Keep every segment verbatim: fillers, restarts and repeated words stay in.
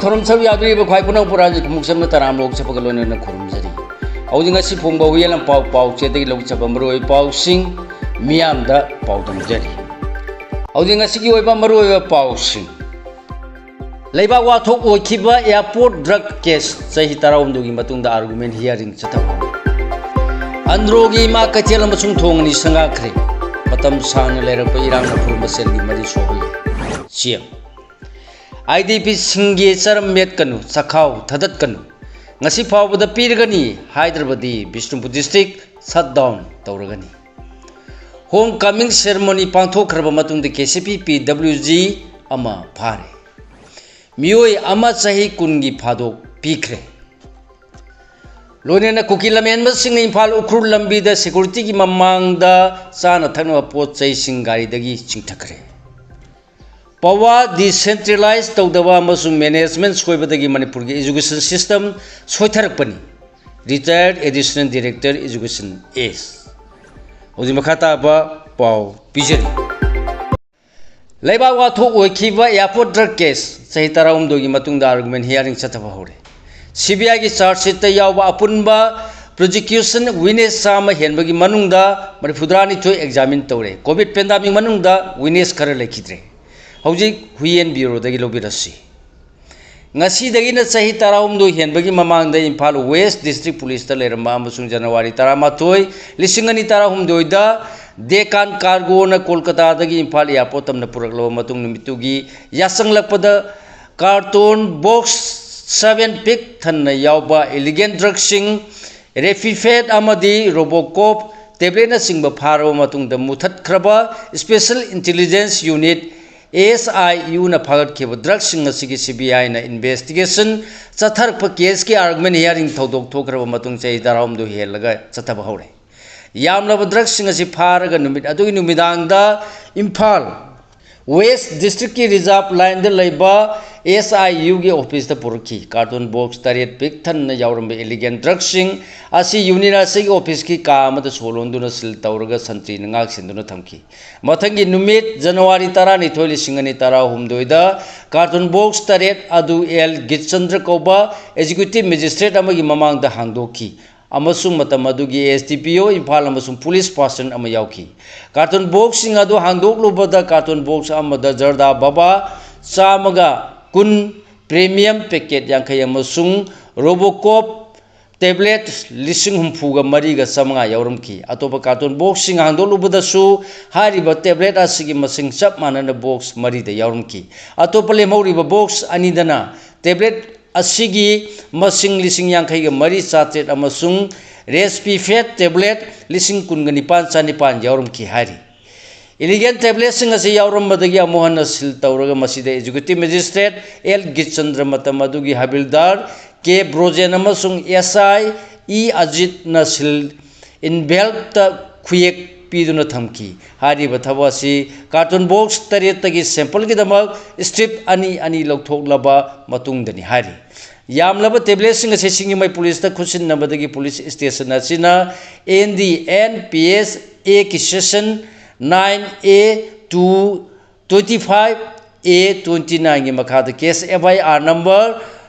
ꯊꯧꯔꯝ ꯁꯔꯨꯛ ꯌꯥꯕꯤꯔꯤꯕ ꯈ꯭ꯋꯥꯏ ꯄꯨꯝꯅꯃꯛꯄꯨ ꯔꯥꯖ꯭ꯌ ꯈꯨꯃꯨꯛ ꯆꯝꯅ ꯇꯔꯥꯝꯅ ꯑꯣꯛꯆꯕꯒ ꯂꯣꯏꯅꯅ ꯈꯨꯔꯨꯝꯖꯔꯤ꯫ ꯍꯧꯖꯤꯛ ꯉꯁꯤ ꯐꯣꯡꯕ ꯍꯨꯏꯌꯦꯟ ꯂꯝꯄꯥꯛ ꯄꯥꯎꯆꯦꯗꯒꯤ ꯂꯧꯖꯕ ꯃꯔꯨꯑꯣꯏꯕ ꯄꯥꯎꯁꯤꯡ ꯃꯤꯌꯥꯝꯗ ꯄꯥꯎꯗꯝꯖꯔꯤ꯫ ꯍꯧꯖꯤꯛ ꯉꯁꯤꯒꯤ ꯑꯣꯏꯕ ꯃꯔꯨꯑꯣꯏꯕ ꯄꯥꯎꯁꯤꯡ꯫ ꯂꯩꯕꯥꯛ ꯋꯥꯊꯣꯛ ꯑꯣꯏꯈꯤꯕ airport drug case ꯆꯍꯤ ꯇꯔꯥꯍꯨꯝꯗꯣꯏꯒꯤ ꯃꯇꯨꯡꯗ argument hearing ꯆꯠꯊꯕ꯫ ꯑꯟꯗ꯭ꯔꯣꯒꯤ ꯏꯃꯥ ꯀꯩꯊꯦꯜ ꯑꯃꯁꯨꯡ ꯊꯣꯡ ꯑꯅꯤ ꯁꯪꯒꯥꯈ꯭ꯔꯦ꯫ ꯃꯇꯝ ꯁꯥꯡꯅ ꯂꯩꯔꯛꯄ ꯏꯔꯥꯡꯅ ꯐꯨꯔꯨꯞ ꯃꯁꯦꯜꯒꯤ ꯃꯔꯤ ꯁꯣꯛꯍꯜꯂꯦ꯫ ꯁꯤ ꯑꯦꯝ꯫ IDPꯁꯤꯡꯒꯤ ꯆꯔꯝ ꯃꯦꯠꯀꯅꯨ, ꯆꯈꯥꯎ ꯊꯗꯠꯀꯅꯨ꯫ ꯉꯁꯤ ꯐꯥꯎꯕꯗ ꯄꯤꯔꯒꯅꯤ ꯍꯥꯏꯗ꯭ꯔꯕꯗꯤ Bishnupur district shut down ꯇꯧꯔꯒꯅꯤ꯫ Home coming ceremony ꯄꯥꯡꯊꯣꯛꯈ꯭ꯔꯕ ꯃꯇꯨꯡꯗ KCP PWG ꯑꯃ ꯐꯥꯔꯦ꯫ ꯃꯤꯑꯣꯏ ꯑꯃ ꯆꯍꯤ ꯀꯨꯟꯒꯤ ꯐꯥꯗꯣꯛ ꯄꯤꯈ꯭ꯔꯦ꯫ ꯂꯣꯏꯅꯅ ꯀꯨꯀꯤ ꯂꯝꯍꯦꯟꯕꯁꯤꯡꯅ ꯏꯝꯐꯥꯜ ꯎꯈ꯭ꯔꯨꯜ ꯂꯝꯕꯤꯗ securityꯒꯤ ꯃꯃꯥꯡꯗ ꯆꯥꯅ ꯊꯛꯅꯕ ꯄꯣꯠ ꯆꯩꯁꯤꯡ ꯒꯥꯔꯤꯗꯒꯤ ꯆꯤꯡꯊꯈ꯭ꯔꯦ꯫ Power decentralize ꯇꯧꯗꯕ ꯑꯃꯁꯨꯡ management ꯁꯣꯏꯕꯗꯒꯤ ꯃꯅꯤꯄꯨꯔꯒꯤ education system ꯁꯣꯏꯊꯔꯛꯄꯅꯤ꯫ Retired Additional Director Education S꯫ ꯍꯧꯖꯤꯛ ꯃꯈꯥ ꯇꯥꯕ ꯄꯥꯎ ꯄꯤꯖꯔꯤ꯫ ꯂꯩꯕꯥꯛ ꯋꯥꯊꯣꯛ ꯑꯣꯏꯈꯤꯕ airport drug case ꯆꯍꯤ ꯇꯔꯥꯍꯨꯝꯗꯣꯏꯒꯤ ꯃꯇꯨꯡꯗ argument hearing ꯆꯠꯊꯕ ꯍꯧꯔꯦ꯫ CBIꯒꯤ charge sheetꯇ ꯌꯥꯎꯕ ꯑꯄꯨꯟꯕ prosecution witness ꯆꯥꯝꯃ ꯍꯦꯟꯕꯒꯤ ꯃꯅꯨꯡꯗ ꯃꯔꯤꯐꯨꯇꯔꯥꯅꯤꯊꯣꯏ examine ꯇꯧꯔꯦ꯫ Covid pandemic ꯃꯅꯨꯡꯗ witness ꯈꯔ ꯂꯩꯈꯤꯗ꯭ꯔꯦ꯫ ꯍꯧꯖꯤꯛ ꯍꯨꯏꯌꯦꯟ bureauꯗꯒꯤ ꯂꯧꯕꯤꯔꯁꯤ꯫ ꯉꯁꯤꯗꯒꯤꯅ ꯆꯍꯤ ꯇꯔꯥꯍꯨꯝꯗꯣꯏ ꯍꯦꯟꯕꯒꯤ ꯃꯃꯥꯡꯗ ꯏꯝꯐꯥꯜ West District Policeꯇ ꯂꯩꯔꯝꯕ ꯑꯃꯁꯨꯡ ꯖꯅꯋꯥꯔꯤ ꯇꯔꯥꯃꯥꯊꯣꯏ, ꯂꯤꯁꯤꯡ ꯑꯅꯤ ꯇꯔꯥꯍꯨꯝꯗꯣꯏꯗ Deccan Cargoꯅ ꯀꯣꯜꯀꯇꯥꯗꯒꯤ ꯏꯝꯐꯥꯜ airport ꯇꯝꯅ ꯄꯨꯔꯛꯂꯕ ꯃꯇꯨꯡ ꯅꯨꯃꯤꯠꯇꯨꯒꯤ ꯌꯥꯆꯪꯂꯛꯄꯗ carton box seven ꯄꯤꯛ ꯊꯟꯅ ꯌꯥꯎꯕ illegal drugꯁꯤꯡ, Reprevent ꯑꯃꯗꯤ Robocob tabletꯅꯆꯤꯡꯕ ꯐꯥꯔꯕ ꯃꯇꯨꯡꯗ ꯃꯨꯊꯠꯈ꯭ꯔꯕ Special Intelligence Unit, SIUꯅ ꯐꯥꯒꯠꯈꯤꯕ drugꯁꯤꯡ ꯑꯁꯤꯒꯤ CBIꯅ investigation ꯆꯠꯊꯔꯛꯄ caseꯀꯤ argument hearing ꯊꯧꯗꯣꯛ ꯊꯣꯛꯈ꯭ꯔꯕ ꯃꯇꯨꯡ ꯆꯍꯤ ꯇꯔꯥꯍꯨꯝꯗꯣꯏ ꯍꯦꯜꯂꯒ ꯆꯠꯊꯕ ꯍꯧꯔꯦ꯫ ꯌꯥꯝꯂꯕ drugꯁꯤꯡ ꯑꯁꯤ ꯐꯥꯔꯒ ꯅꯨꯃꯤꯠ ꯑꯗꯨꯒꯤ ꯅꯨꯃꯤꯗꯥꯡꯗ ꯏꯝꯐꯥꯜ ꯋꯦꯁ ꯗꯤꯁꯇ꯭ꯔꯤꯛꯀꯤ ꯔꯤꯖꯥꯔꯚ ꯂꯥꯏꯟꯗ ꯂꯩꯕ ꯑꯦꯁ ꯑꯥꯏ ꯌꯨꯒꯤ ꯑꯣꯐꯤꯁꯇ ꯄꯨꯔꯛꯈꯤ꯫ ꯀꯥꯔꯇꯨꯟ ꯕꯣꯛꯁ ꯇꯔꯦꯠ ꯄꯤꯛ ꯊꯟꯅ ꯌꯥꯎꯔꯝꯕ ꯏꯂꯤꯒꯦꯜ ꯗ꯭ꯔꯒꯁꯤꯡ ꯑꯁꯤ ꯌꯨꯅꯤꯠ ꯑꯁꯤꯒꯤ ꯑꯣꯐꯤꯁꯀꯤ ꯀꯥ ꯑꯃꯗ ꯁꯣ ꯂꯣꯟꯗꯨꯅ ꯁꯤꯜ ꯇꯧꯔꯒ ꯁꯟꯇ꯭ꯔꯤꯅ ꯉꯥꯛ ꯁꯦꯟꯗꯨꯅ ꯊꯝꯈꯤ꯫ ꯃꯊꯪꯒꯤ ꯅꯨꯃꯤꯠ, ꯖꯅꯋꯥꯔꯤ ꯇꯔꯥꯅꯤꯊꯣꯏ, ꯂꯤꯁꯤꯡ ꯑꯅꯤ ꯇꯔꯥꯍꯨꯝꯗꯣꯏꯗ ꯀꯥꯔꯇꯨꯟ ꯕꯣꯛꯁ ꯇꯔꯦꯠ ꯑꯗꯨ ꯑꯦꯜ ꯒꯤꯠꯆꯟꯗ꯭ꯔ ꯀꯧꯕ ꯑꯦꯛꯖꯤꯀ꯭ꯌꯨꯇꯤꯚ ꯃꯦꯖꯤꯁꯇ꯭ꯔꯦꯠ ꯑꯃꯒꯤ ꯃꯃꯥꯡꯗ ꯍꯥꯡꯗꯣꯛꯈꯤ, ꯑꯃꯁꯨꯡ ꯃꯇꯝ ꯑꯗꯨꯒꯤ ꯑꯦꯁ ꯗꯤ ꯄꯤ ꯑꯣ ꯏꯝꯐꯥꯜ ꯑꯃꯁꯨꯡ ꯄꯨꯂꯤꯁ ꯄꯥꯔꯁꯟ ꯑꯃ ꯌꯥꯎꯈꯤ꯫ ꯀꯥꯔꯇꯨꯟ ꯕꯣꯛꯁꯁꯤꯡ ꯑꯗꯨ ꯍꯥꯡꯗꯣꯛꯂꯨꯕꯗ ꯀꯥꯔꯇꯨꯟ ꯕꯣꯛꯁ ꯑꯃꯗ ꯖꯔꯗꯥ ꯕꯕꯥ ꯆꯥꯝꯃꯒ ꯀꯨꯟ, ꯄ꯭ꯔꯤꯃꯤꯌꯝ ꯄꯦꯀꯦꯠ ꯌꯥꯡꯈꯩ ꯑꯃꯁꯨꯡ ꯔꯣꯕꯣꯀꯣꯞ ꯇꯦꯕ꯭ꯂꯦꯠ ꯂꯤꯁꯤꯡ ꯍꯨꯝꯐꯨꯒ ꯃꯔꯤꯒ ꯆꯥꯝꯃꯉꯥ ꯌꯥꯎꯔꯝꯈꯤ꯫ ꯑꯇꯣꯞꯄ ꯀꯥꯔꯇꯨꯟ ꯕꯣꯛꯁꯁꯤꯡ ꯍꯥꯡꯗꯣꯛꯂꯨꯕꯗꯁꯨ ꯍꯥꯏꯔꯤꯕ ꯇꯦꯕ꯭ꯂꯦꯠ ꯑꯁꯤꯒꯤ ꯃꯁꯤꯡ ꯆꯞ ꯃꯥꯟꯅꯅ ꯕꯣꯛꯁ ꯃꯔꯤꯗ ꯌꯥꯎꯔꯝꯈꯤ꯫ ꯑꯇꯣꯞꯄ ꯂꯦꯝꯍꯧꯔꯤꯕ ꯕꯣꯛꯁ ꯑꯅꯤꯗꯅ ꯇꯦꯕ꯭ꯂꯦꯠ ꯑꯁꯤꯒꯤ ꯃꯁꯤꯡ ꯂꯤꯁꯤꯡ ꯌꯥꯡꯈꯩꯒ ꯃꯔꯤ ꯆꯥꯇ꯭ꯔꯦꯠ ꯑꯃꯁꯨꯡ ꯔꯦꯁꯄꯤꯐꯦꯠ ꯇꯦꯕ꯭ꯂꯦꯠ ꯂꯤꯁꯤꯡ ꯀꯨꯟꯒ ꯅꯤꯄꯥꯟ ꯆꯥꯅꯤꯄꯥꯟ ꯌꯥꯎꯔꯝꯈꯤ ꯍꯥꯏꯔꯤ꯫ ꯏꯂꯤꯒꯦꯜ ꯇꯦꯕ꯭ꯂꯦꯠꯁꯤꯡ ꯑꯁꯤ ꯌꯥꯎꯔꯝꯕꯗꯒꯤ ꯑꯃꯨꯛ ꯍꯟꯅ ꯁꯤꯜ ꯇꯧꯔꯒ ꯃꯁꯤꯗ ꯑꯦꯛꯖꯤꯀ꯭ꯌꯨꯇꯤꯚ ꯃꯦꯖꯤꯁꯇ꯭ꯔꯦꯠ ꯑꯦꯜ ꯒꯤꯠꯆꯟꯗ꯭ꯔ, ꯃꯇꯝ ꯑꯗꯨꯒꯤ ꯍꯕꯤꯜꯗꯥꯔ ꯀꯦ ꯕ꯭ꯔꯣꯖꯦꯟ ꯑꯃꯁꯨꯡ ꯑꯦꯁ ꯑꯥꯏ ꯏ ꯑꯖꯤꯠꯅ ꯁꯤꯜ ꯏꯟꯚꯦꯜꯞꯇ ꯈꯨꯌꯦꯛ ꯄꯤꯗꯨꯅ ꯊꯝꯈꯤ꯫ ꯍꯥꯏꯔꯤꯕ ꯊꯕꯛ ꯑꯁꯤ ꯀꯥꯔꯇꯨꯟ ꯕꯣꯛꯁ ꯇꯔꯦꯠꯇꯒꯤ ꯁꯦꯝꯄꯜꯒꯤꯗꯃꯛ ꯁ꯭ꯇ꯭ꯔꯤꯞ ꯑꯅꯤ ꯑꯅꯤ ꯂꯧꯊꯣꯛꯂꯕ ꯃꯇꯨꯡꯗꯅꯤ ꯍꯥꯏꯔꯤ꯫ ꯌꯥꯝꯂꯕ ꯇꯦꯕ꯭ꯂꯦꯠꯁꯤꯡ ꯑꯁꯤ ꯁꯤꯡꯖꯃꯩ ꯄꯨꯂꯤꯁꯇ ꯈꯨꯠꯁꯤꯟꯅꯕꯗꯒꯤ ꯄꯨꯂꯤꯁ ꯁ꯭ꯇꯦꯁꯟ ꯑꯁꯤꯅ N D N P S ꯑꯦꯒꯤ section nine A two twenty five A twenty ꯅꯥꯏꯟꯒꯤ ꯃꯈꯥꯗ case F I R number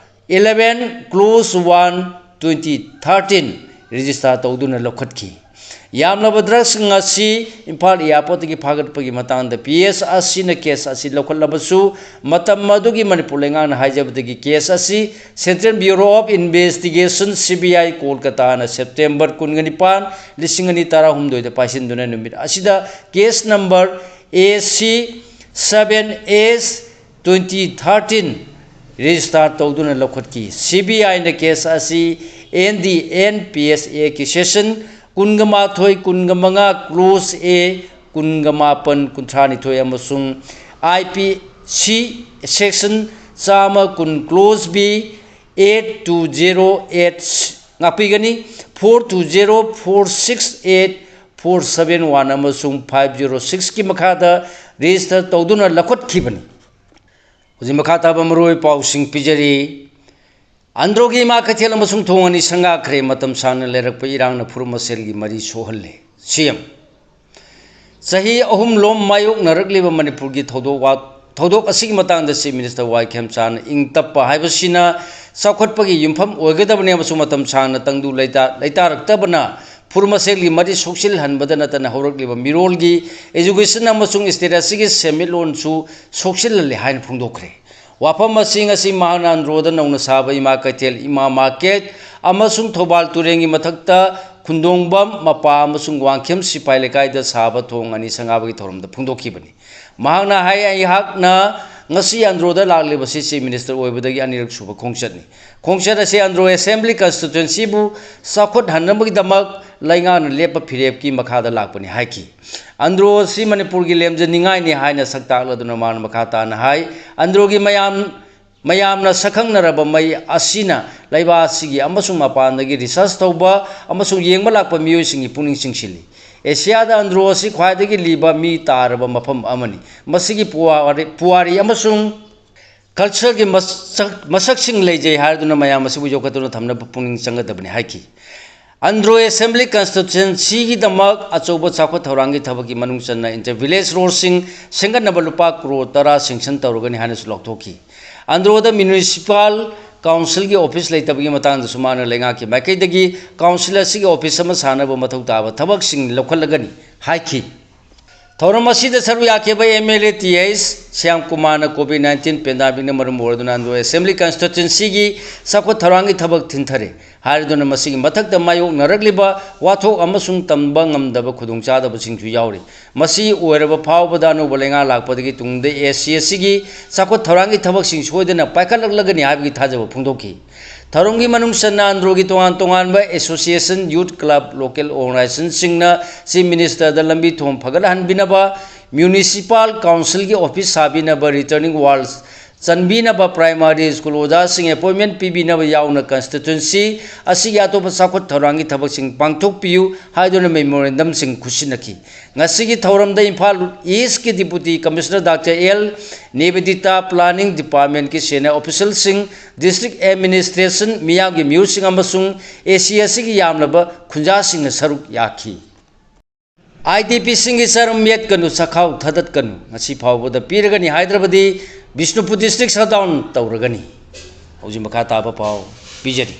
eleven clause one twenty thirteen register ꯇꯧꯗꯨꯅ ꯂꯧꯈꯠꯈꯤ꯫ ꯌꯥꯝꯂꯕ ꯗ꯭ꯔꯒꯁꯤꯡ ꯑꯁꯤ ꯏꯝꯐꯥꯜ ꯑꯦꯌꯥꯔꯄꯣꯔꯠꯇꯒꯤ ꯐꯥꯒꯠꯄꯒꯤ ꯃꯇꯥꯡꯗ ꯄꯤ ꯑꯦꯁ ꯑꯁꯤꯅ ꯀꯦꯁ ꯑꯁꯤ ꯂꯧꯈꯠꯂꯕꯁꯨ, ꯃꯇꯝ ꯑꯗꯨꯒꯤ ꯃꯅꯤꯄꯨꯔ ꯂꯩꯉꯥꯛꯅ ꯍꯥꯏꯖꯕꯗꯒꯤ ꯀꯦꯁ ꯑꯁꯤ Central Bureau of Investigation, C B I, ꯀꯣꯜꯀꯇꯥꯅ ꯁꯦꯞꯇꯦꯝꯕꯔ ꯀꯨꯟꯒ ꯅꯤꯄꯥꯟ, ꯂꯤꯁꯤꯡ ꯑꯅꯤ ꯇꯔꯥꯍꯨꯝꯗꯣꯏꯗ ꯄꯥꯏꯁꯤꯟꯗꯨꯅ ꯅꯨꯃꯤꯠ ꯑꯁꯤꯗ case number A C seven S twenty thirteen register ꯇꯧꯗꯨꯅ ꯂꯧꯈꯠꯈꯤ꯫ ꯁꯤ ꯕꯤ ꯑꯥꯏꯅ ꯀꯦꯁ ꯑꯁꯤ and D N P S ꯑꯦꯒꯤ ꯁꯦꯛꯁꯟ ꯀꯨꯟꯒ ꯃꯥꯊꯣꯏ, ꯀꯨꯟꯒ ꯃꯉꯥ, clause A, ꯀꯨꯟꯒ ꯃꯥꯄꯟ, ꯀꯨꯟꯊ꯭ꯔꯥꯅꯤꯊꯣꯏ ꯑꯃꯁꯨꯡ ꯑꯥꯏ ꯄꯤ ꯁꯤ ꯁꯦꯛꯁꯟ ꯆꯥꯝꯃ ꯀꯨꯟ, clause B, eight two zero eight, ꯉꯥꯛꯄꯤꯒꯅꯤ, four two zero four six eight four seven one ꯑꯃꯁꯨꯡ five zero six ꯀꯤ ꯃꯈꯥꯗ register ꯇꯧꯗꯨꯅ ꯂꯧꯈꯠꯈꯤꯕꯅꯤ꯫ ꯍꯧꯖꯤꯛ ꯃꯈꯥ ꯇꯥꯕ ꯃꯔꯨꯑꯣꯏꯕ ꯄꯥꯎꯁꯤꯡ ꯄꯤꯖꯔꯤ꯫ ꯑꯟꯗ꯭ꯔꯣꯒꯤ ꯏꯃꯥ ꯀꯩꯊꯦꯜ ꯑꯃꯁꯨꯡ ꯊꯣꯡ ꯑꯅꯤ ꯁꯪꯒꯥꯈ꯭ꯔꯦ꯫ ꯃꯇꯝ ꯁꯥꯡꯅ ꯂꯩꯔꯛꯄ ꯏꯔꯥꯡꯅ ꯐꯨꯔꯨꯞ ꯃꯁꯦꯜꯒꯤ ꯃꯔꯤ ꯁꯣꯛꯍꯜꯂꯦ꯫ ꯁꯤ ꯑꯦꯝ꯫ ꯆꯍꯤ ꯑꯍꯨꯝ ꯂꯣꯝ ꯃꯥꯌꯣꯛꯅꯔꯛꯂꯤꯕ ꯃꯅꯤꯄꯨꯔꯒꯤ ꯊꯧꯗꯣꯛ ꯋꯥ-, ꯊꯧꯗꯣꯛ ꯑꯁꯤꯒꯤ ꯃꯇꯥꯡꯗ Chief Minister ꯋꯥꯏ ꯈꯦꯝꯆꯥꯅ ꯏꯪ ꯇꯞꯄ ꯍꯥꯏꯕꯁꯤꯅ ꯆꯥꯎꯈꯠꯄꯒꯤ ꯌꯨꯝꯐꯝ ꯑꯣꯏꯒꯗꯕꯅꯤ ꯑꯃꯁꯨꯡ ꯃꯇꯝ ꯁꯥꯡꯅ ꯇꯪꯗꯨ ꯂꯩꯇꯥ-, ꯂꯩꯇꯥꯔꯛꯇꯕꯅ ꯐꯨꯔꯨꯞ ꯃꯁꯦꯜꯒꯤ ꯃꯔꯤ ꯁꯣꯛꯆꯤꯜꯍꯟꯕꯗ ꯅꯠꯇꯅ ꯍꯧꯔꯛꯂꯤꯕ ꯃꯤꯔꯣꯜꯒꯤ education ꯑꯃꯁꯨꯡ state ꯑꯁꯤꯒꯤ ꯁꯦꯟꯃꯤꯠꯂꯣꯟꯁꯨ ꯁꯣꯛꯆꯤꯜꯍꯜꯂꯦ ꯍꯥꯏꯅ ꯐꯣꯡꯗꯣꯛꯈ꯭ꯔꯦ꯫ ꯋꯥꯐꯝ ꯑꯁꯤ ꯉꯁꯤ ꯃꯍꯥꯛꯅ ꯑꯟꯗ꯭ꯔꯣꯗ ꯅꯧꯅ ꯁꯥꯕ ꯏꯃꯥ ꯀꯩꯊꯦꯜ, ꯏꯃꯥ ꯃꯥꯔꯀꯦꯠ ꯑꯃꯁꯨꯡ ꯊꯧꯕꯥꯜ ꯇꯨꯔꯦꯜꯒꯤ ꯃꯊꯛꯇ ꯈꯨꯟꯗꯣꯡꯕꯝ, ꯃꯄꯥ ꯑꯃꯁꯨꯡ ꯋꯥꯡꯈꯦꯝ ꯁꯤꯄꯥꯏ ꯂꯩꯀꯥꯏꯗ ꯁꯥꯕ ꯊꯣꯡ ꯑꯅꯤ ꯁꯪꯒꯥꯕꯒꯤ ꯊꯧꯔꯝꯗ ꯐꯣꯡꯗꯣꯛꯈꯤꯕꯅꯤ꯫ ꯃꯍꯥꯛꯅ ꯍꯥꯏ, "ꯑꯩꯍꯥꯛꯅ ꯉꯁꯤ ꯑꯟꯗ꯭ꯔꯣꯗ ꯂꯥꯛꯂꯤꯕꯁꯤ Chief Minister ꯑꯣꯏꯕꯗꯒꯤ ꯑꯅꯤꯔꯛ ꯁꯨꯕ ꯈꯣꯡꯆꯠꯅꯤ꯫ ꯈꯣꯡꯆꯠ ꯑꯁꯤ ꯑꯟꯗ꯭ꯔꯣ Assembly Constituencyꯕꯨ ꯆꯥꯎꯈꯠꯍꯟꯅꯕꯒꯤꯗꯃꯛ ꯂꯩꯉꯥꯛꯅ ꯂꯦꯞꯄ ꯐꯤꯔꯦꯞꯀꯤ ꯃꯈꯥꯗ ꯂꯥꯛꯄꯅꯤ" ꯍꯥꯏꯈꯤ꯫ ꯑꯟꯗ꯭ꯔꯣ ꯑꯁꯤ ꯃꯅꯤꯄꯨꯔꯒꯤ ꯂꯦꯝꯖꯅꯤꯡꯉꯥꯏꯅꯤ ꯍꯥꯏꯅ ꯁꯛ ꯇꯥꯛꯂꯗꯨꯅ ꯃꯍꯥꯛꯅ ꯃꯈꯥ ꯇꯥꯅ ꯍꯥꯏ, "ꯑꯟꯗ꯭ꯔꯣꯒꯤ ꯃꯌꯥꯝ, ꯃꯌꯥꯝꯅ ꯁꯛꯈꯪꯅꯔꯕ ꯃꯩ ꯑꯁꯤꯅ ꯂꯩꯕꯥꯛ ꯑꯁꯤꯒꯤ ꯑꯃꯁꯨꯡ ꯃꯄꯥꯟꯗꯒꯤ research ꯇꯧꯕ ꯑꯃꯁꯨꯡ ꯌꯦꯡꯕ ꯂꯥꯛꯄ ꯃꯤꯑꯣꯏꯁꯤꯡꯒꯤ ꯄꯨꯛꯅꯤꯡ ꯆꯤꯡꯁꯤꯜꯂꯤ꯫ ꯑꯦꯁꯤꯌꯥꯗ ꯑꯟꯗ꯭ꯔꯣ ꯑꯁꯤ ꯈ꯭ꯋꯥꯏꯗꯒꯤ ꯂꯤꯕ ꯃꯤ ꯇꯥꯔꯕ ꯃꯐꯝ ꯑꯃꯅꯤ꯫ ꯃꯁꯤꯒꯤ ꯄꯨꯋꯥꯔꯤ, ꯄꯨꯋꯥꯔꯤ ꯑꯃꯁꯨꯡ cultureꯒꯤ ꯃꯁꯛ, ꯃꯁꯛꯁꯤꯡ ꯂꯩꯖꯩ ꯍꯥꯏꯗꯨꯅ ꯃꯌꯥꯝ ꯑꯁꯤꯕꯨ ꯌꯣꯛꯈꯠꯇꯨꯅ ꯊꯝꯅꯕ ꯄꯨꯛꯅꯤꯡ ꯆꯪꯒꯗꯕꯅꯤ" ꯍꯥꯏꯈꯤ꯫ ꯑꯟꯗ꯭ꯔꯣ Assembly Constituencyꯒꯤꯗꯃꯛ ꯑꯆꯧꯕ ꯆꯥꯎꯈꯠ ꯊꯧꯔꯥꯡꯒꯤ ꯊꯕꯛꯀꯤ ꯃꯅꯨꯡ ꯆꯟꯅ inter village roadꯁꯤꯡ ꯁꯦꯝꯒꯠꯅꯕ ꯂꯨꯄꯥ ꯀ꯭ꯔꯣꯔ ꯇꯔꯥ sanction ꯇꯧꯔꯒꯅꯤ ꯍꯥꯏꯅꯁꯨ ꯂꯥꯎꯊꯣꯛꯈꯤ꯫ ꯑꯟꯗ꯭ꯔꯣꯗ Municipal Councilꯒꯤ office ꯂꯩꯇꯕꯒꯤ ꯃꯇꯥꯡꯗꯁꯨ ꯃꯥꯅ ꯂꯩꯉꯥꯛꯀꯤ ꯃꯥꯏꯀꯩꯗꯒꯤ council ꯑꯁꯤꯒꯤ office ꯑꯃ ꯁꯥꯅꯕ ꯃꯊꯧ ꯇꯥꯕ ꯊꯕꯛꯁꯤꯡ ꯂꯧꯈꯠꯂꯒꯅꯤ ꯍꯥꯏꯈꯤ꯫ ꯊꯧꯔꯝ ꯑꯁꯤꯗ ꯁꯔꯨꯛ ꯌꯥꯈꯤꯕ MLA ꯇꯤ ꯑꯩꯆ ꯁ꯭ꯌꯥꯝꯀꯨꯃꯥꯔꯅ COVID nineteen pandemicꯅ ꯃꯔꯝ ꯑꯣꯏꯔꯗꯨꯅ ꯑꯟꯗ꯭ꯔꯣ Assembly Constituencyꯒꯤ ꯆꯥꯎꯈꯠ ꯊꯧꯔꯥꯡꯒꯤ ꯊꯕꯛ ꯊꯤꯟꯊꯔꯦ꯫ ꯍꯥꯏꯔꯗꯨꯅ ꯃꯁꯤꯒꯤ ꯃꯊꯛꯇ ꯃꯥꯌꯣꯛꯅꯔꯛꯂꯤꯕ ꯋꯥꯊꯣꯛ ꯑꯃꯁꯨꯡ ꯇꯝꯕ ꯉꯝꯗꯕ ꯈꯨꯗꯣꯡꯆꯥꯗꯕꯁꯤꯡꯁꯨ ꯌꯥꯎꯔꯤ꯫ ꯃꯁꯤ ꯑꯣꯏꯔꯕ ꯐꯥꯎꯕꯗ ꯑꯅꯧꯕ ꯂꯩꯉꯥꯛ ꯂꯥꯛꯄꯗꯒꯤ ꯇꯨꯡꯗ ꯑꯦ ꯁꯤ ꯑꯁꯤꯒꯤ ꯆꯥꯎꯈꯠ ꯊꯧꯔꯥꯡꯒꯤ ꯊꯕꯛꯁꯤꯡ ꯁꯣꯏꯗꯅ ꯄꯥꯏꯈꯠꯂꯛꯂꯒꯅꯤ ꯍꯥꯏꯕꯒꯤ ꯊꯥꯖꯕ ꯐꯣꯡꯗꯣꯛꯈꯤ꯫ ꯊꯧꯔꯝꯒꯤ ꯃꯅꯨꯡ ꯆꯟꯅ ꯑꯟꯗ꯭ꯔꯣꯒꯤ ꯇꯣꯉꯥꯟ ꯇꯣꯉꯥꯟꯕ association, youth club, local organizationꯁꯤꯡꯅ Chief Ministerꯗ ꯂꯝꯕꯤ ꯊꯣꯡ ꯐꯒꯠꯍꯟꯕꯤꯅꯕ, Municipal Councilꯒꯤ office ꯁꯥꯕꯤꯅꯕ, returning wall ꯆꯟꯕꯤꯅꯕ, ꯄ꯭ꯔꯥꯏꯃꯥꯔꯤ ꯁ꯭ꯀꯨꯜ ꯑꯣꯖꯥꯁꯤꯡ ꯑꯦꯄꯣꯏꯟꯃꯦꯟ ꯄꯤꯕꯤꯅꯕ ꯌꯥꯎꯅ ꯀꯟꯁꯇꯤꯇ꯭ꯋꯦꯟꯁꯤ ꯑꯁꯤꯒꯤ ꯑꯇꯣꯞꯄ ꯆꯥꯎꯈꯠ ꯊꯧꯔꯥꯡꯒꯤ ꯊꯕꯛꯁꯤꯡ ꯄꯥꯡꯊꯣꯛꯄꯤꯌꯨ ꯍꯥꯏꯗꯨꯅ ꯃꯦꯃꯣꯔꯦꯟꯗꯝꯁꯤꯡ ꯈꯨꯠꯁꯤꯟꯅꯈꯤ꯫ ꯉꯁꯤꯒꯤ ꯊꯧꯔꯝꯗ ꯏꯝꯐꯥꯜ ꯏꯁꯀꯤ deputy commissioner doctor L Nivedita, planning ꯗꯤꯄꯥꯔꯠꯃꯦꯟꯀꯤ ꯁꯦꯅꯤꯌꯔ ꯑꯣꯐꯤꯁꯦꯜꯁꯤꯡ, ꯗꯤꯁꯇ꯭ꯔꯤꯛ ꯑꯦꯗꯃꯤꯅꯤꯁꯇ꯭ꯔꯦꯁꯟ, ꯃꯤꯌꯥꯝꯒꯤ ꯃꯤꯍꯨꯠꯁꯤꯡ ꯑꯃꯁꯨꯡ ꯑꯦ ꯁꯤ ꯑꯁꯤꯒꯤ ꯌꯥꯝꯂꯕ ꯈꯨꯟꯖꯥꯁꯤꯡꯅ ꯁꯔꯨꯛ ꯌꯥꯈꯤ꯫ ꯑꯥꯏ ꯗꯤ ꯄꯤꯁꯤꯡꯒꯤ ꯆꯔꯝ ꯌꯦꯠꯀꯅꯨ, ꯆꯈꯥꯎ ꯊꯥꯗꯠꯀꯅꯨ꯫ ꯉꯁꯤ ꯐꯥꯎꯕꯗ ꯄꯤꯔꯒꯅꯤ ꯍꯥꯏꯗ꯭ꯔꯕꯗꯤ ꯕꯤꯁꯅꯨꯄꯨꯔ ꯗꯤꯁꯇ꯭ꯔꯤꯛ ꯁꯠ ꯗꯥꯎꯟ ꯇꯧꯔꯒꯅꯤ꯫ ꯍꯧꯖꯤꯛ ꯃꯈꯥ ꯇꯥꯕ ꯄꯥꯎ ꯄꯤꯖꯔꯤ꯫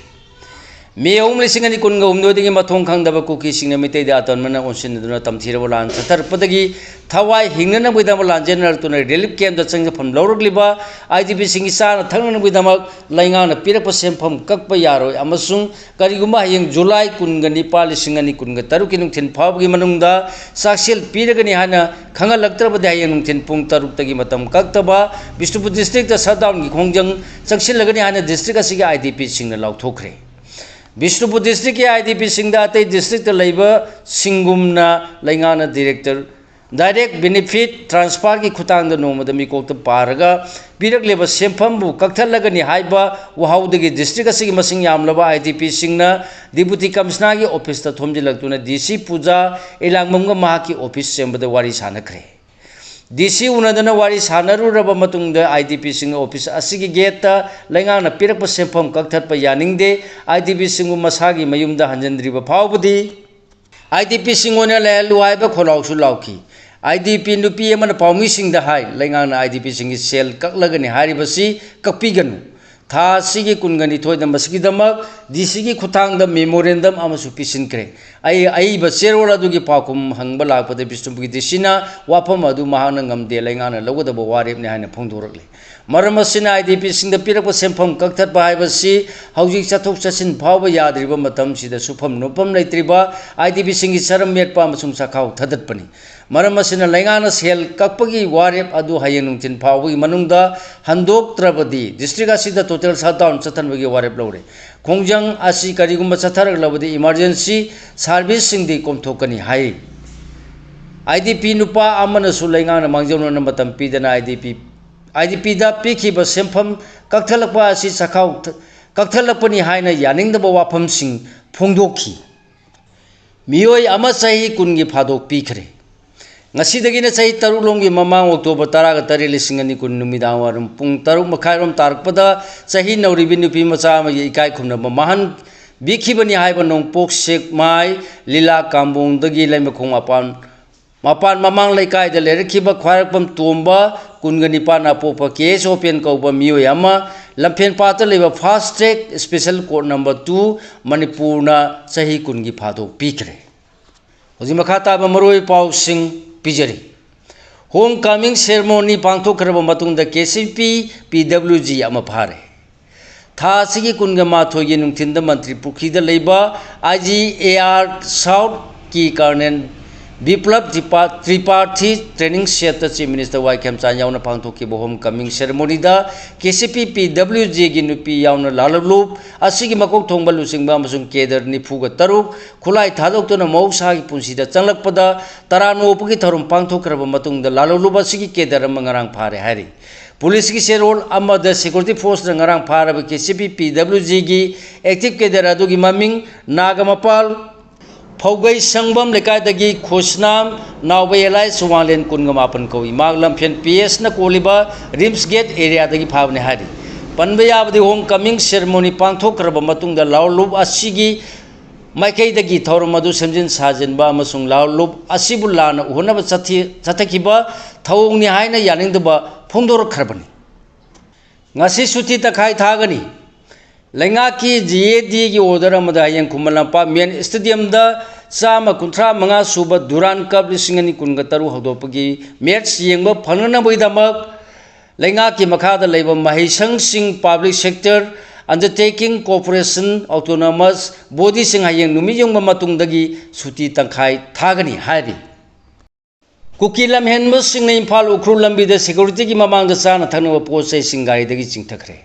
ꯃꯦ ꯑꯍꯨꯝ, ꯂꯤꯁꯤꯡ ꯑꯅꯤ ꯀꯨꯟꯒ ꯍꯨꯝꯗꯣꯏꯗꯒꯤ ꯃꯊꯣꯡ ꯈꯪꯗꯕ ꯀꯨꯀꯤꯁꯤꯡꯅ ꯃꯤꯇꯩꯗ ꯑꯇꯝꯅꯅ ꯑꯣꯟꯁꯤꯟꯅꯗꯨꯅ ꯇꯝꯊꯤꯔꯕ ꯂꯥꯟ ꯆꯠꯊꯔꯛꯄꯗꯒꯤ ꯊꯋꯥꯏ ꯍꯤꯡꯅꯅꯕꯒꯤꯗꯃꯛ ꯂꯥꯟꯖꯦꯟꯅꯔꯛꯇꯨꯅ ꯔꯤꯂꯤꯐ ꯀꯦꯝꯞꯇ ꯆꯪꯖꯐꯝ ꯂꯧꯔꯛꯂꯤꯕ ꯑꯥꯏ ꯗꯤ ꯄꯤꯁꯤꯡꯒꯤ ꯆꯥꯅ ꯊꯛꯅꯅꯕꯒꯤꯗꯃꯛ ꯂꯩꯉꯥꯛꯅ ꯄꯤꯔꯛꯄ ꯁꯦꯟꯐꯝ ꯀꯛꯄ ꯌꯥꯔꯣꯏ ꯑꯃꯁꯨꯡ ꯀꯔꯤꯒꯨꯝꯕ ꯍꯌꯦꯡ ꯖꯨꯂꯥꯏ ꯀꯨꯟꯒ ꯅꯤꯄꯥꯜ, ꯂꯤꯁꯤꯡ ꯑꯅꯤ ꯀꯨꯟꯒ ꯇꯔꯨꯛꯀꯤ ꯅꯨꯡꯊꯤꯜ ꯐꯥꯎꯕꯒꯤ ꯃꯅꯨꯡꯗ ꯆꯥꯛꯁꯦꯜ ꯄꯤꯔꯒꯅꯤ ꯍꯥꯏꯅ ꯈꯪꯍꯜꯂꯛꯇ꯭ꯔꯕꯗꯤ ꯍꯌꯦꯡ ꯅꯨꯡꯊꯤꯜ ꯄꯨꯡ ꯇꯔꯨꯛꯇꯒꯤ ꯃꯇꯝ ꯀꯛꯇꯕ, ꯕꯤꯁꯅꯨꯄꯨꯔ ꯗꯤꯁꯇ꯭ꯔꯤꯛꯇ ꯁꯠ ꯗꯥꯎꯟꯒꯤ ꯈꯣꯡꯖꯪ ꯆꯪꯁꯤꯜꯂꯒꯅꯤ ꯍꯥꯏꯅ ꯗꯤꯁꯇ꯭ꯔꯤꯛ ꯑꯁꯤꯒꯤ ꯑꯥꯏ ꯗꯤ ꯄꯤꯁꯤꯡꯅ ꯂꯥꯎꯊꯣꯛꯈ꯭ꯔꯦ꯫ ꯕꯤꯁꯅꯨꯄꯨꯔ ꯗꯤꯁꯇ꯭ꯔꯤꯛꯀꯤ ꯑꯥꯏ ꯗꯤ ꯄꯤꯁꯤꯡꯗ ꯑꯇꯩ ꯗꯤꯁꯇ꯭ꯔꯤꯛꯇ ꯂꯩꯕꯁꯤꯡꯒꯨꯝꯅ ꯂꯩꯉꯥꯛꯅ ꯗꯤꯔꯦꯛꯇꯔ ꯗꯥꯏꯔꯦꯛ ꯕꯦꯅꯤꯐꯤꯠ ꯇ꯭ꯔꯥꯟꯁꯐꯔꯒꯤ ꯈꯨꯠꯊꯥꯡꯗ ꯅꯣꯡꯃꯗ ꯃꯤꯀꯣꯛꯇ ꯄꯥꯔꯒ ꯄꯤꯔꯛꯂꯤꯕ ꯁꯦꯟꯐꯝꯕꯨ ꯀꯛꯊꯠꯂꯒꯅꯤ ꯍꯥꯏꯕ ꯋꯥꯍꯧꯗꯒꯤ ꯗꯤꯁꯇ꯭ꯔꯤꯛ ꯑꯁꯤꯒꯤ ꯃꯁꯤꯡ ꯌꯥꯝꯂꯕ ꯑꯥꯏ ꯗꯤ ꯄꯤꯁꯤꯡꯅ ꯗꯤꯄꯨꯇꯤ ꯀꯃꯤꯁꯅꯔꯒꯤ ꯑꯣꯐꯤꯁꯇ ꯊꯣꯝꯖꯤꯜꯂꯛꯇꯨꯅ ꯗꯤ ꯁꯤ ꯄꯨꯖꯥ ꯏꯂꯥꯡꯕꯝꯒ ꯃꯍꯥꯛꯀꯤ ꯑꯣꯐꯤꯁ ꯁꯦꯝꯕꯗ ꯋꯥꯔꯤ ꯁꯥꯅꯈ꯭ꯔꯦ꯫ ꯗꯤ ꯁꯤ ꯎꯅꯗꯨꯅ ꯋꯥꯔꯤ ꯁꯥꯅꯔꯨꯔꯕ ꯃꯇꯨꯡꯗ ꯑꯥꯏ ꯗꯤ ꯄꯤꯁꯤꯡ ꯑꯣꯐꯤꯁ ꯑꯁꯤꯒꯤ ꯒꯦꯠꯇ ꯂꯩꯉꯥꯛꯅ ꯄꯤꯔꯛꯄ ꯁꯦꯟꯐꯝ ꯀꯛꯊꯠꯄ ꯌꯥꯅꯤꯡꯗꯦ, ꯑꯥꯏ ꯗꯤ ꯄꯤꯁꯤꯡꯕꯨ ꯃꯁꯥꯒꯤ ꯃꯌꯨꯝꯗ ꯍꯟꯖꯤꯟꯗ꯭ꯔꯤꯕ ꯐꯥꯎꯕꯗꯤ ꯑꯥꯏ ꯗꯤ ꯄꯤꯁꯤꯡ ꯑꯣꯏꯅ ꯂꯩꯍꯜꯂꯨ ꯍꯥꯏꯕ ꯈꯣꯜꯂꯥꯎꯁꯨ ꯂꯥꯎꯈꯤ꯫ ꯑꯥꯏ ꯗꯤ ꯄꯤ ꯅꯨꯄꯤ ꯑꯃꯅ ꯄꯥꯎꯃꯤꯁꯤꯡꯗ ꯍꯥꯏ, ꯂꯩꯉꯥꯛꯅ ꯑꯥꯏ ꯗꯤ ꯄꯤꯁꯤꯡꯒꯤ ꯁꯦꯜ ꯀꯛꯂꯒꯅꯤ ꯍꯥꯏꯔꯤꯕꯁꯤ ꯀꯛꯄꯤꯒꯅꯨ꯫ ꯊꯥ ꯑꯁꯤꯒꯤ ꯀꯨꯟꯒ ꯅꯤꯊꯣꯏꯗ ꯃꯁꯤꯒꯤꯗꯃꯛ ꯗꯤ ꯁꯤꯒꯤ ꯈꯨꯠꯊꯥꯡꯗ ꯃꯦꯃꯣꯔꯦꯟꯗꯝ ꯑꯃꯁꯨ ꯄꯤꯁꯤꯟꯈ꯭ꯔꯦ꯫ ꯑꯩ ꯑꯏꯕ ꯆꯦꯔꯣꯜ ꯑꯗꯨꯒꯤ ꯄꯥꯎꯈꯨꯝ ꯍꯪꯕ ꯂꯥꯛꯄꯗ ꯕꯤꯁꯅꯨꯄꯨꯔꯒꯤ ꯗꯤ ꯁꯤꯅ ꯋꯥꯐꯝ ꯑꯗꯨ ꯃꯍꯥꯛꯅ ꯉꯝꯗꯦ, ꯂꯩꯉꯥꯛꯅ ꯂꯧꯒꯗꯕ ꯋꯥꯔꯦꯞꯅꯤ ꯍꯥꯏꯅ ꯐꯣꯡꯗꯣꯔꯛꯂꯤ꯫ ꯃꯔꯝ ꯑꯁꯤꯅ ꯑꯥꯏ ꯗꯤ ꯄꯤꯁꯤꯡꯗ ꯄꯤꯔꯛꯄ ꯁꯦꯟꯐꯝ ꯀꯛꯊꯠꯄ ꯍꯥꯏꯕꯁꯤ ꯍꯧꯖꯤꯛ ꯆꯠꯊꯣꯛ ꯆꯠꯁꯤꯟ ꯐꯥꯎꯕ ꯌꯥꯗ꯭ꯔꯤꯕ ꯃꯇꯝꯁꯤꯗ ꯁꯨꯐꯝ ꯅꯣꯝꯐꯝ ꯂꯩꯇ꯭ꯔꯤꯕ ꯑꯥꯏ ꯗꯤ ꯄꯤꯁꯤꯡꯒꯤ ꯆꯔꯝ ꯌꯦꯠꯄ ꯑꯃꯁꯨꯡ ꯆꯥꯛꯈꯥꯎ ꯊꯥꯗꯠꯄꯅꯤ꯫ ꯃꯔꯝ ꯑꯁꯤꯅ ꯂꯩꯉꯥꯛꯅ ꯁꯦꯜ ꯀꯛꯄꯒꯤ ꯋꯥꯔꯦꯞ ꯑꯗꯨ ꯍꯌꯦꯡ ꯅꯨꯡꯊꯤꯜ ꯐꯥꯎꯕꯒꯤ ꯃꯅꯨꯡꯗ ꯍꯟꯗꯣꯛꯇ꯭ꯔꯕꯗꯤ ꯗꯤꯁꯇ꯭ꯔꯤꯛ ꯑꯁꯤꯗ ꯇꯣꯇꯦꯜ ꯁꯠꯗꯥꯎꯟ ꯆꯠꯊꯟꯕꯒꯤ ꯋꯥꯔꯦꯞ ꯂꯧꯔꯦ꯫ ꯈꯣꯡꯖꯪ ꯑꯁꯤ ꯀꯔꯤꯒꯨꯝꯕ ꯆꯠꯊꯔꯛꯂꯕꯗꯤ ꯏꯃꯥꯔꯖꯦꯟꯁꯤ ꯁꯥꯔꯚꯤꯁꯁꯤꯡꯗꯤ ꯀꯣꯝꯊꯣꯛꯀꯅꯤ ꯍꯥꯏ꯫ ꯑꯥꯏ ꯗꯤ ꯄꯤ ꯅꯨꯄꯥ ꯑꯃꯅꯁꯨ ꯂꯩꯉꯥꯛꯅ ꯃꯥꯡꯖꯧꯅꯅ ꯃꯇꯝ ꯄꯤꯗꯅ I D P I D ꯄꯤꯗ ꯄꯤꯈꯤꯕ ꯁꯦꯟꯐꯝ ꯀꯛꯊꯠꯂꯛꯄ ꯑꯁꯤ ꯆꯈꯥꯎ ꯀꯛꯊꯠꯂꯛꯄꯅꯤ ꯍꯥꯏꯅ ꯌꯥꯅꯤꯡꯗꯕ ꯋꯥꯐꯝꯁꯤꯡ ꯐꯣꯡꯗꯣꯛꯈꯤ꯫ ꯃꯤꯑꯣꯏ ꯑꯃ ꯆꯍꯤ ꯀꯨꯟꯒꯤ ꯐꯥꯗꯣꯛ ꯄꯤꯈ꯭ꯔꯦ꯫ ꯉꯁꯤꯗꯒꯤꯅ ꯆꯍꯤ ꯇꯔꯨꯛ ꯂꯣꯝꯒꯤ ꯃꯃꯥꯡ ꯑꯣꯛꯇꯣꯕꯔ ꯇꯔꯥꯒ ꯇꯔꯦꯠ, ꯂꯤꯁꯤꯡ ꯑꯅꯤ ꯀꯨꯟ ꯅꯨꯃꯤꯗꯥꯡ ꯋꯥꯏꯔꯝ ꯄꯨꯡ ꯇꯔꯨꯛ ꯃꯈꯥꯏꯔꯣꯝ ꯇꯥꯔꯛꯄꯗ ꯆꯍꯤ ꯅꯧꯔꯤꯕꯤ ꯅꯨꯄꯤ ꯃꯆꯥ ꯑꯃꯒꯤ ꯏꯀꯥꯏ ꯈꯨꯝꯅꯕ ꯃꯥꯡꯍꯟꯕꯤꯈꯤꯕꯅꯤ ꯍꯥꯏꯕ ꯅꯣꯡꯄꯣꯛ ꯁꯦꯛꯃꯥꯏ ꯂꯤꯂꯥ ꯀꯥꯝꯕꯣꯡꯗꯒꯤ ꯂꯩꯃꯈꯣꯡ ꯃꯄꯥꯟ ꯃꯄꯥꯟ ꯃꯃꯥꯡ ꯂꯩꯀꯥꯏꯗ ꯂꯩꯔꯛꯈꯤꯕ ꯈ꯭ꯋꯥꯏꯔꯥꯛꯄꯝ ꯇꯣꯝꯕ, ꯀꯨꯟꯒ ꯅꯤꯄꯥꯟ ꯑꯄꯣꯛꯄ, ꯀꯦ ꯑꯦꯁ ꯑꯣꯄꯦꯟ ꯀꯧꯕ ꯃꯤꯑꯣꯏ ꯑꯃ ꯂꯝꯐꯦꯟ ꯄꯥꯠꯇ ꯂꯩꯕ Fast Track Special Court Number Two ꯃꯅꯤꯄꯨꯔꯅ ꯆꯍꯤ ꯀꯨꯟꯒꯤ ꯐꯥꯗꯣꯛ ꯄꯤꯈ꯭ꯔꯦ꯫ ꯍꯧꯖꯤꯛ ꯃꯈꯥ ꯇꯥꯕ ꯃꯔꯨꯑꯣꯏꯕ ꯄꯥꯎꯁꯤꯡ ꯄꯤꯖꯔꯤ꯫ Home coming ceremony ꯄꯥꯡꯊꯣꯛꯈ꯭ꯔꯕ ꯃꯇꯨꯡꯗ ꯀꯦ ꯁꯤ ꯄꯤ ꯄꯤ ꯗꯕ꯭ꯂꯤꯎ ꯖꯤ ꯑꯃ ꯐꯥꯔꯦ꯫ ꯊꯥ ꯑꯁꯤꯒꯤ ꯀꯨꯟꯒ ꯃꯥꯊꯣꯏꯒꯤ ꯅꯨꯡꯊꯤꯟꯗ ꯃꯟꯇ꯭ꯔꯤ ꯄꯨꯈ꯭ꯔꯤꯗ ꯂꯩꯕ ꯑꯥꯏ ꯖꯤ ꯑꯦ ꯑꯥꯔ ꯁꯥꯎꯠꯀꯤ ꯀꯔꯅꯦꯜ ꯕꯤꯄ꯭ꯂꯕ ꯇ꯭ꯔꯤꯄꯥ-, ꯇ꯭ꯔꯤꯄꯥꯊꯤ training setꯇ Chief Minister ꯋꯥꯏ ꯈꯦꯝꯆꯥꯟ ꯌꯥꯎꯅ ꯄꯥꯡꯊꯣꯛꯈꯤꯕ home coming ceremonyꯗ ꯀꯦ ꯁꯤ ꯄꯤ ꯄꯤ ꯗꯕ꯭ꯂꯤꯎ ꯖꯤꯒꯤ ꯅꯨꯄꯤ ꯌꯥꯎꯅ ꯂꯥꯂꯨꯞ ꯑꯁꯤꯒꯤ ꯃꯀꯣꯛ ꯊꯣꯡꯕ ꯂꯨꯆꯤꯡꯕ ꯑꯃꯁꯨꯡ cadre ꯅꯤꯐꯨꯒ ꯇꯔꯨꯛ ꯈꯨꯠꯂꯥꯏ ꯊꯥꯗꯣꯛꯇꯨꯅ ꯃꯍꯧꯁꯥꯒꯤ ꯄꯨꯟꯁꯤꯗ ꯆꯪꯂꯛꯄꯗ ꯇꯔꯥ ꯅꯣꯛꯄꯒꯤ ꯊꯧꯔꯝ ꯄꯥꯡꯊꯣꯛꯈ꯭ꯔꯕ ꯃꯇꯨꯡꯗ ꯂꯥꯂꯨꯞ ꯑꯁꯤꯒꯤ cadre ꯑꯃ ꯉꯔꯥꯡ ꯐꯥꯔꯦ ꯍꯥꯏꯔꯤ꯫ ꯄꯨꯂꯤꯁꯀꯤ ꯆꯦꯔꯣꯜ ꯑꯃꯗ security forceꯅ ꯉꯔꯥꯡ ꯐꯥꯔꯕ ꯀꯦ ꯁꯤ ꯄꯤ ꯄꯤ ꯗꯕ꯭ꯂꯤꯎ ꯖꯤꯒꯤ active cadre ꯑꯗꯨꯒꯤ ꯃꯃꯤꯡ ꯅꯥꯒꯃꯄꯥꯜ, ꯐꯧꯒꯩ ꯁꯪꯕꯝ ꯂꯩꯀꯥꯏꯗꯒꯤ ꯈꯨꯁꯅꯥꯝ ꯅꯥꯎꯕ alias ꯋꯥꯡꯂꯦꯟ, ꯀꯨꯟꯒ ꯃꯥꯄꯟ ꯀꯧꯏ꯫ ꯃꯍꯥꯛ ꯂꯝꯐꯦꯟ ꯄꯤ ꯑꯦꯁꯅ ꯀꯣꯜꯂꯤꯕ ꯔꯤꯝꯁ ꯒꯦꯠ areaꯗꯒꯤ ꯐꯥꯕꯅꯤ ꯍꯥꯏꯔꯤ꯫ ꯄꯟꯕ ꯌꯥꯕꯗꯤ home coming ceremony ꯄꯥꯡꯊꯣꯛꯈ꯭ꯔꯕ ꯃꯇꯨꯡꯗ ꯂꯥꯂꯨꯞ ꯑꯁꯤꯒꯤ ꯃꯥꯏꯀꯩꯗꯒꯤ ꯊꯧꯔꯝ ꯑꯗꯨ ꯁꯦꯝꯖꯤꯟ ꯁꯥꯖꯤꯟꯕ ꯑꯃꯁꯨꯡ ꯂꯥꯂꯨꯞ ꯑꯁꯤꯕꯨ ꯂꯥꯟꯅ ꯎꯍꯟꯅꯕ ꯆꯠꯊꯤ-, ꯆꯠꯊꯈꯤꯕ ꯊꯧꯑꯣꯡꯅꯤ ꯍꯥꯏꯅ ꯌꯥꯅꯤꯡꯗꯕ ꯐꯣꯡꯗꯣꯔꯛꯈ꯭ꯔꯕꯅꯤ꯫ ꯉꯁꯤ ꯁꯨꯇꯤ ꯇꯪꯈꯥꯏ ꯊꯥꯒꯅꯤ꯫ ꯂꯩꯉꯥꯛꯀꯤ ꯖꯤ ꯑꯦ ꯗꯤꯒꯤ order ꯑꯃꯗ ꯍꯌꯦꯡ ꯈꯨꯃꯟ ꯂꯝꯄꯥꯛ main stadiumꯗ ꯆꯥꯝꯃ ꯀꯨꯟꯊ꯭ꯔꯥ ꯃꯉꯥ ꯁꯨꯕ Durand Cup ꯂꯤꯁꯤꯡ ꯑꯅꯤ ꯀꯨꯟꯒ ꯇꯔꯨꯛ ꯍꯧꯗꯣꯛꯄꯒꯤ match ꯌꯦꯡꯕ ꯐꯪꯅꯅꯕꯒꯤꯗꯃꯛ ꯂꯩꯉꯥꯛꯀꯤ ꯃꯈꯥꯗ ꯂꯩꯕ ꯃꯍꯩꯁꯪꯁꯤꯡ, public sector undertaking, corporation, autonomous bodyꯁꯤꯡ ꯍꯌꯦꯡ ꯅꯨꯃꯤꯠ ꯌꯨꯡꯕ ꯃꯇꯨꯡꯗꯒꯤ ꯁꯨꯇꯤ ꯇꯪꯈꯥꯏ ꯊꯥꯒꯅꯤ ꯍꯥꯏꯔꯤ꯫ ꯀꯨꯀꯤ ꯂꯝꯍꯦꯟꯕꯁꯤꯡꯅ ꯏꯝꯐꯥꯜ ꯎꯈ꯭ꯔꯨꯜ ꯂꯝꯕꯤꯗ securityꯒꯤ ꯃꯃꯥꯡꯗ ꯆꯥꯅ ꯊꯛꯅꯕ ꯄꯣꯠ ꯆꯩꯁꯤꯡ ꯒꯥꯔꯤꯗꯒꯤ ꯆꯤꯡꯊꯈ꯭ꯔꯦ꯫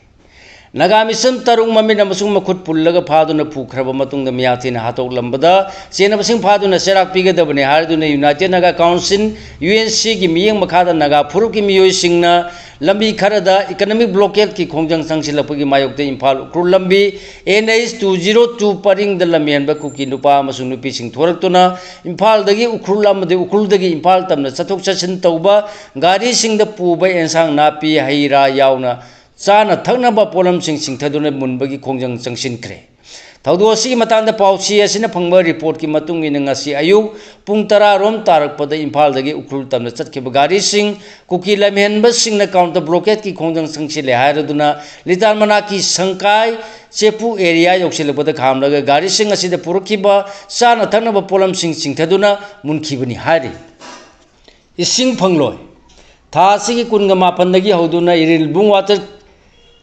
ꯅꯥꯒꯥ ꯃꯤꯁꯝ ꯇꯔꯨꯛ ꯃꯃꯤꯠ ꯑꯃꯁꯨꯡ ꯃꯈꯨꯠ ꯄꯨꯜꯂꯒ ꯐꯥꯗꯨꯅ ꯄꯨꯈ꯭ꯔꯕ ꯃꯇꯨꯡꯗ ꯃꯌꯥꯊꯤꯅ ꯍꯥꯠꯇꯣꯛꯂꯝꯕꯗ ꯆꯦꯟꯅꯕꯁꯤꯡ ꯐꯥꯗꯨꯅ ꯆꯩꯔꯥꯛ ꯄꯤꯒꯗꯕꯅꯤ ꯍꯥꯏꯗꯨꯅ United Naga Council, U N C ꯒꯤ ꯃꯤꯠꯌꯦꯡ ꯃꯈꯥꯗ ꯅꯥꯒꯥ ꯐꯨꯔꯨꯞꯀꯤ ꯃꯤꯑꯣꯏꯁꯤꯡꯅ ꯂꯝꯕꯤ ꯈꯔꯗ economic blockade ꯀꯤ ꯈꯣꯡꯖꯪ ꯆꯪꯁꯤꯜꯂꯛꯄꯒꯤ ꯃꯥꯌꯣꯛꯇ ꯏꯝꯐꯥꯜ ꯎꯈ꯭ꯔꯨꯜ ꯂꯝꯕꯤ N H two zero two ꯄꯔꯤꯡꯗ ꯂꯝꯍꯦꯟꯕ ꯀꯨꯀꯤ ꯅꯨꯄꯥ ꯑꯃꯁꯨꯡ ꯅꯨꯄꯤꯁꯤꯡ ꯊꯣꯔꯛꯇꯨꯅ ꯏꯝꯐꯥꯜꯗꯒꯤ ꯎꯈ꯭ꯔꯨꯜ ꯑꯃꯗꯤ ꯎꯈ꯭ꯔꯨꯜꯗꯒꯤ ꯏꯝꯐꯥꯜ ꯇꯝꯅ ꯆꯠꯊꯣꯛ ꯆꯠꯁꯤꯟ ꯇꯧꯕ ꯒꯥꯔꯤꯁꯤꯡꯗ ꯄꯨꯕ ꯑꯦꯟꯁꯥꯡ ꯅꯥꯄꯤ, ꯍꯩ ꯔꯥ ꯌꯥꯎꯅ ꯆꯥꯅ ꯊꯛꯅꯕ ꯄꯣꯠꯂꯝꯁꯤꯡ ꯆꯤꯡꯊꯗꯨꯅ ꯃꯨꯟꯕꯒꯤ ꯈꯣꯡꯖꯪ ꯆꯪꯁꯤꯟꯈ꯭ꯔꯦ꯫ ꯊꯧꯗꯣꯛ ꯑꯁꯤꯒꯤ ꯃꯇꯥꯡꯗ ꯄꯥꯎꯆꯦ ꯑꯁꯤꯅ ꯐꯪꯕ ꯔꯤꯄꯣꯔꯠꯀꯤ ꯃꯇꯨꯡ ꯏꯟꯅ, ꯉꯁꯤ ꯑꯌꯨꯛ ꯄꯨꯡ ꯇꯔꯥ ꯔꯣꯝ ꯇꯥꯔꯛꯄꯗ ꯏꯝꯐꯥꯜꯗꯒꯤ ꯎꯈ꯭ꯔꯨꯜ ꯇꯝꯅ ꯆꯠꯈꯤꯕ ꯒꯥꯔꯤꯁꯤꯡ ꯀꯨꯀꯤ ꯂꯝꯍꯦꯟꯕꯁꯤꯡꯅ counter blockade ꯀꯤ ꯈꯣꯡꯖꯪ ꯆꯪꯁꯤꯜꯂꯦ ꯍꯥꯏꯔꯗꯨꯅ ꯂꯤꯇꯥꯟ ꯃꯅꯥꯛꯀꯤ ꯁꯪꯀꯥꯏ ꯆꯦꯄꯨ area ꯌꯧꯁꯤꯜꯂꯛꯄꯗ ꯈꯥꯝꯂꯒ ꯒꯥꯔꯤꯁꯤꯡ ꯑꯁꯤꯗ ꯄꯨꯔꯛꯈꯤꯕ ꯆꯥꯅ ꯊꯛꯅꯕ ꯄꯣꯠꯂꯝꯁꯤꯡ ꯆꯤꯡꯊꯗꯨꯅ ꯃꯨꯟꯈꯤꯕꯅꯤ ꯍꯥꯏꯔꯤ꯫ ꯏꯁꯤꯡ ꯐꯪꯂꯣꯏ꯫ ꯊꯥ ꯑꯁꯤꯒꯤ ꯀꯨꯟꯒ ꯃꯥꯄꯟꯗꯒꯤ ꯍꯧꯗꯨꯅ ꯏꯔꯤꯜꯕꯨꯡ water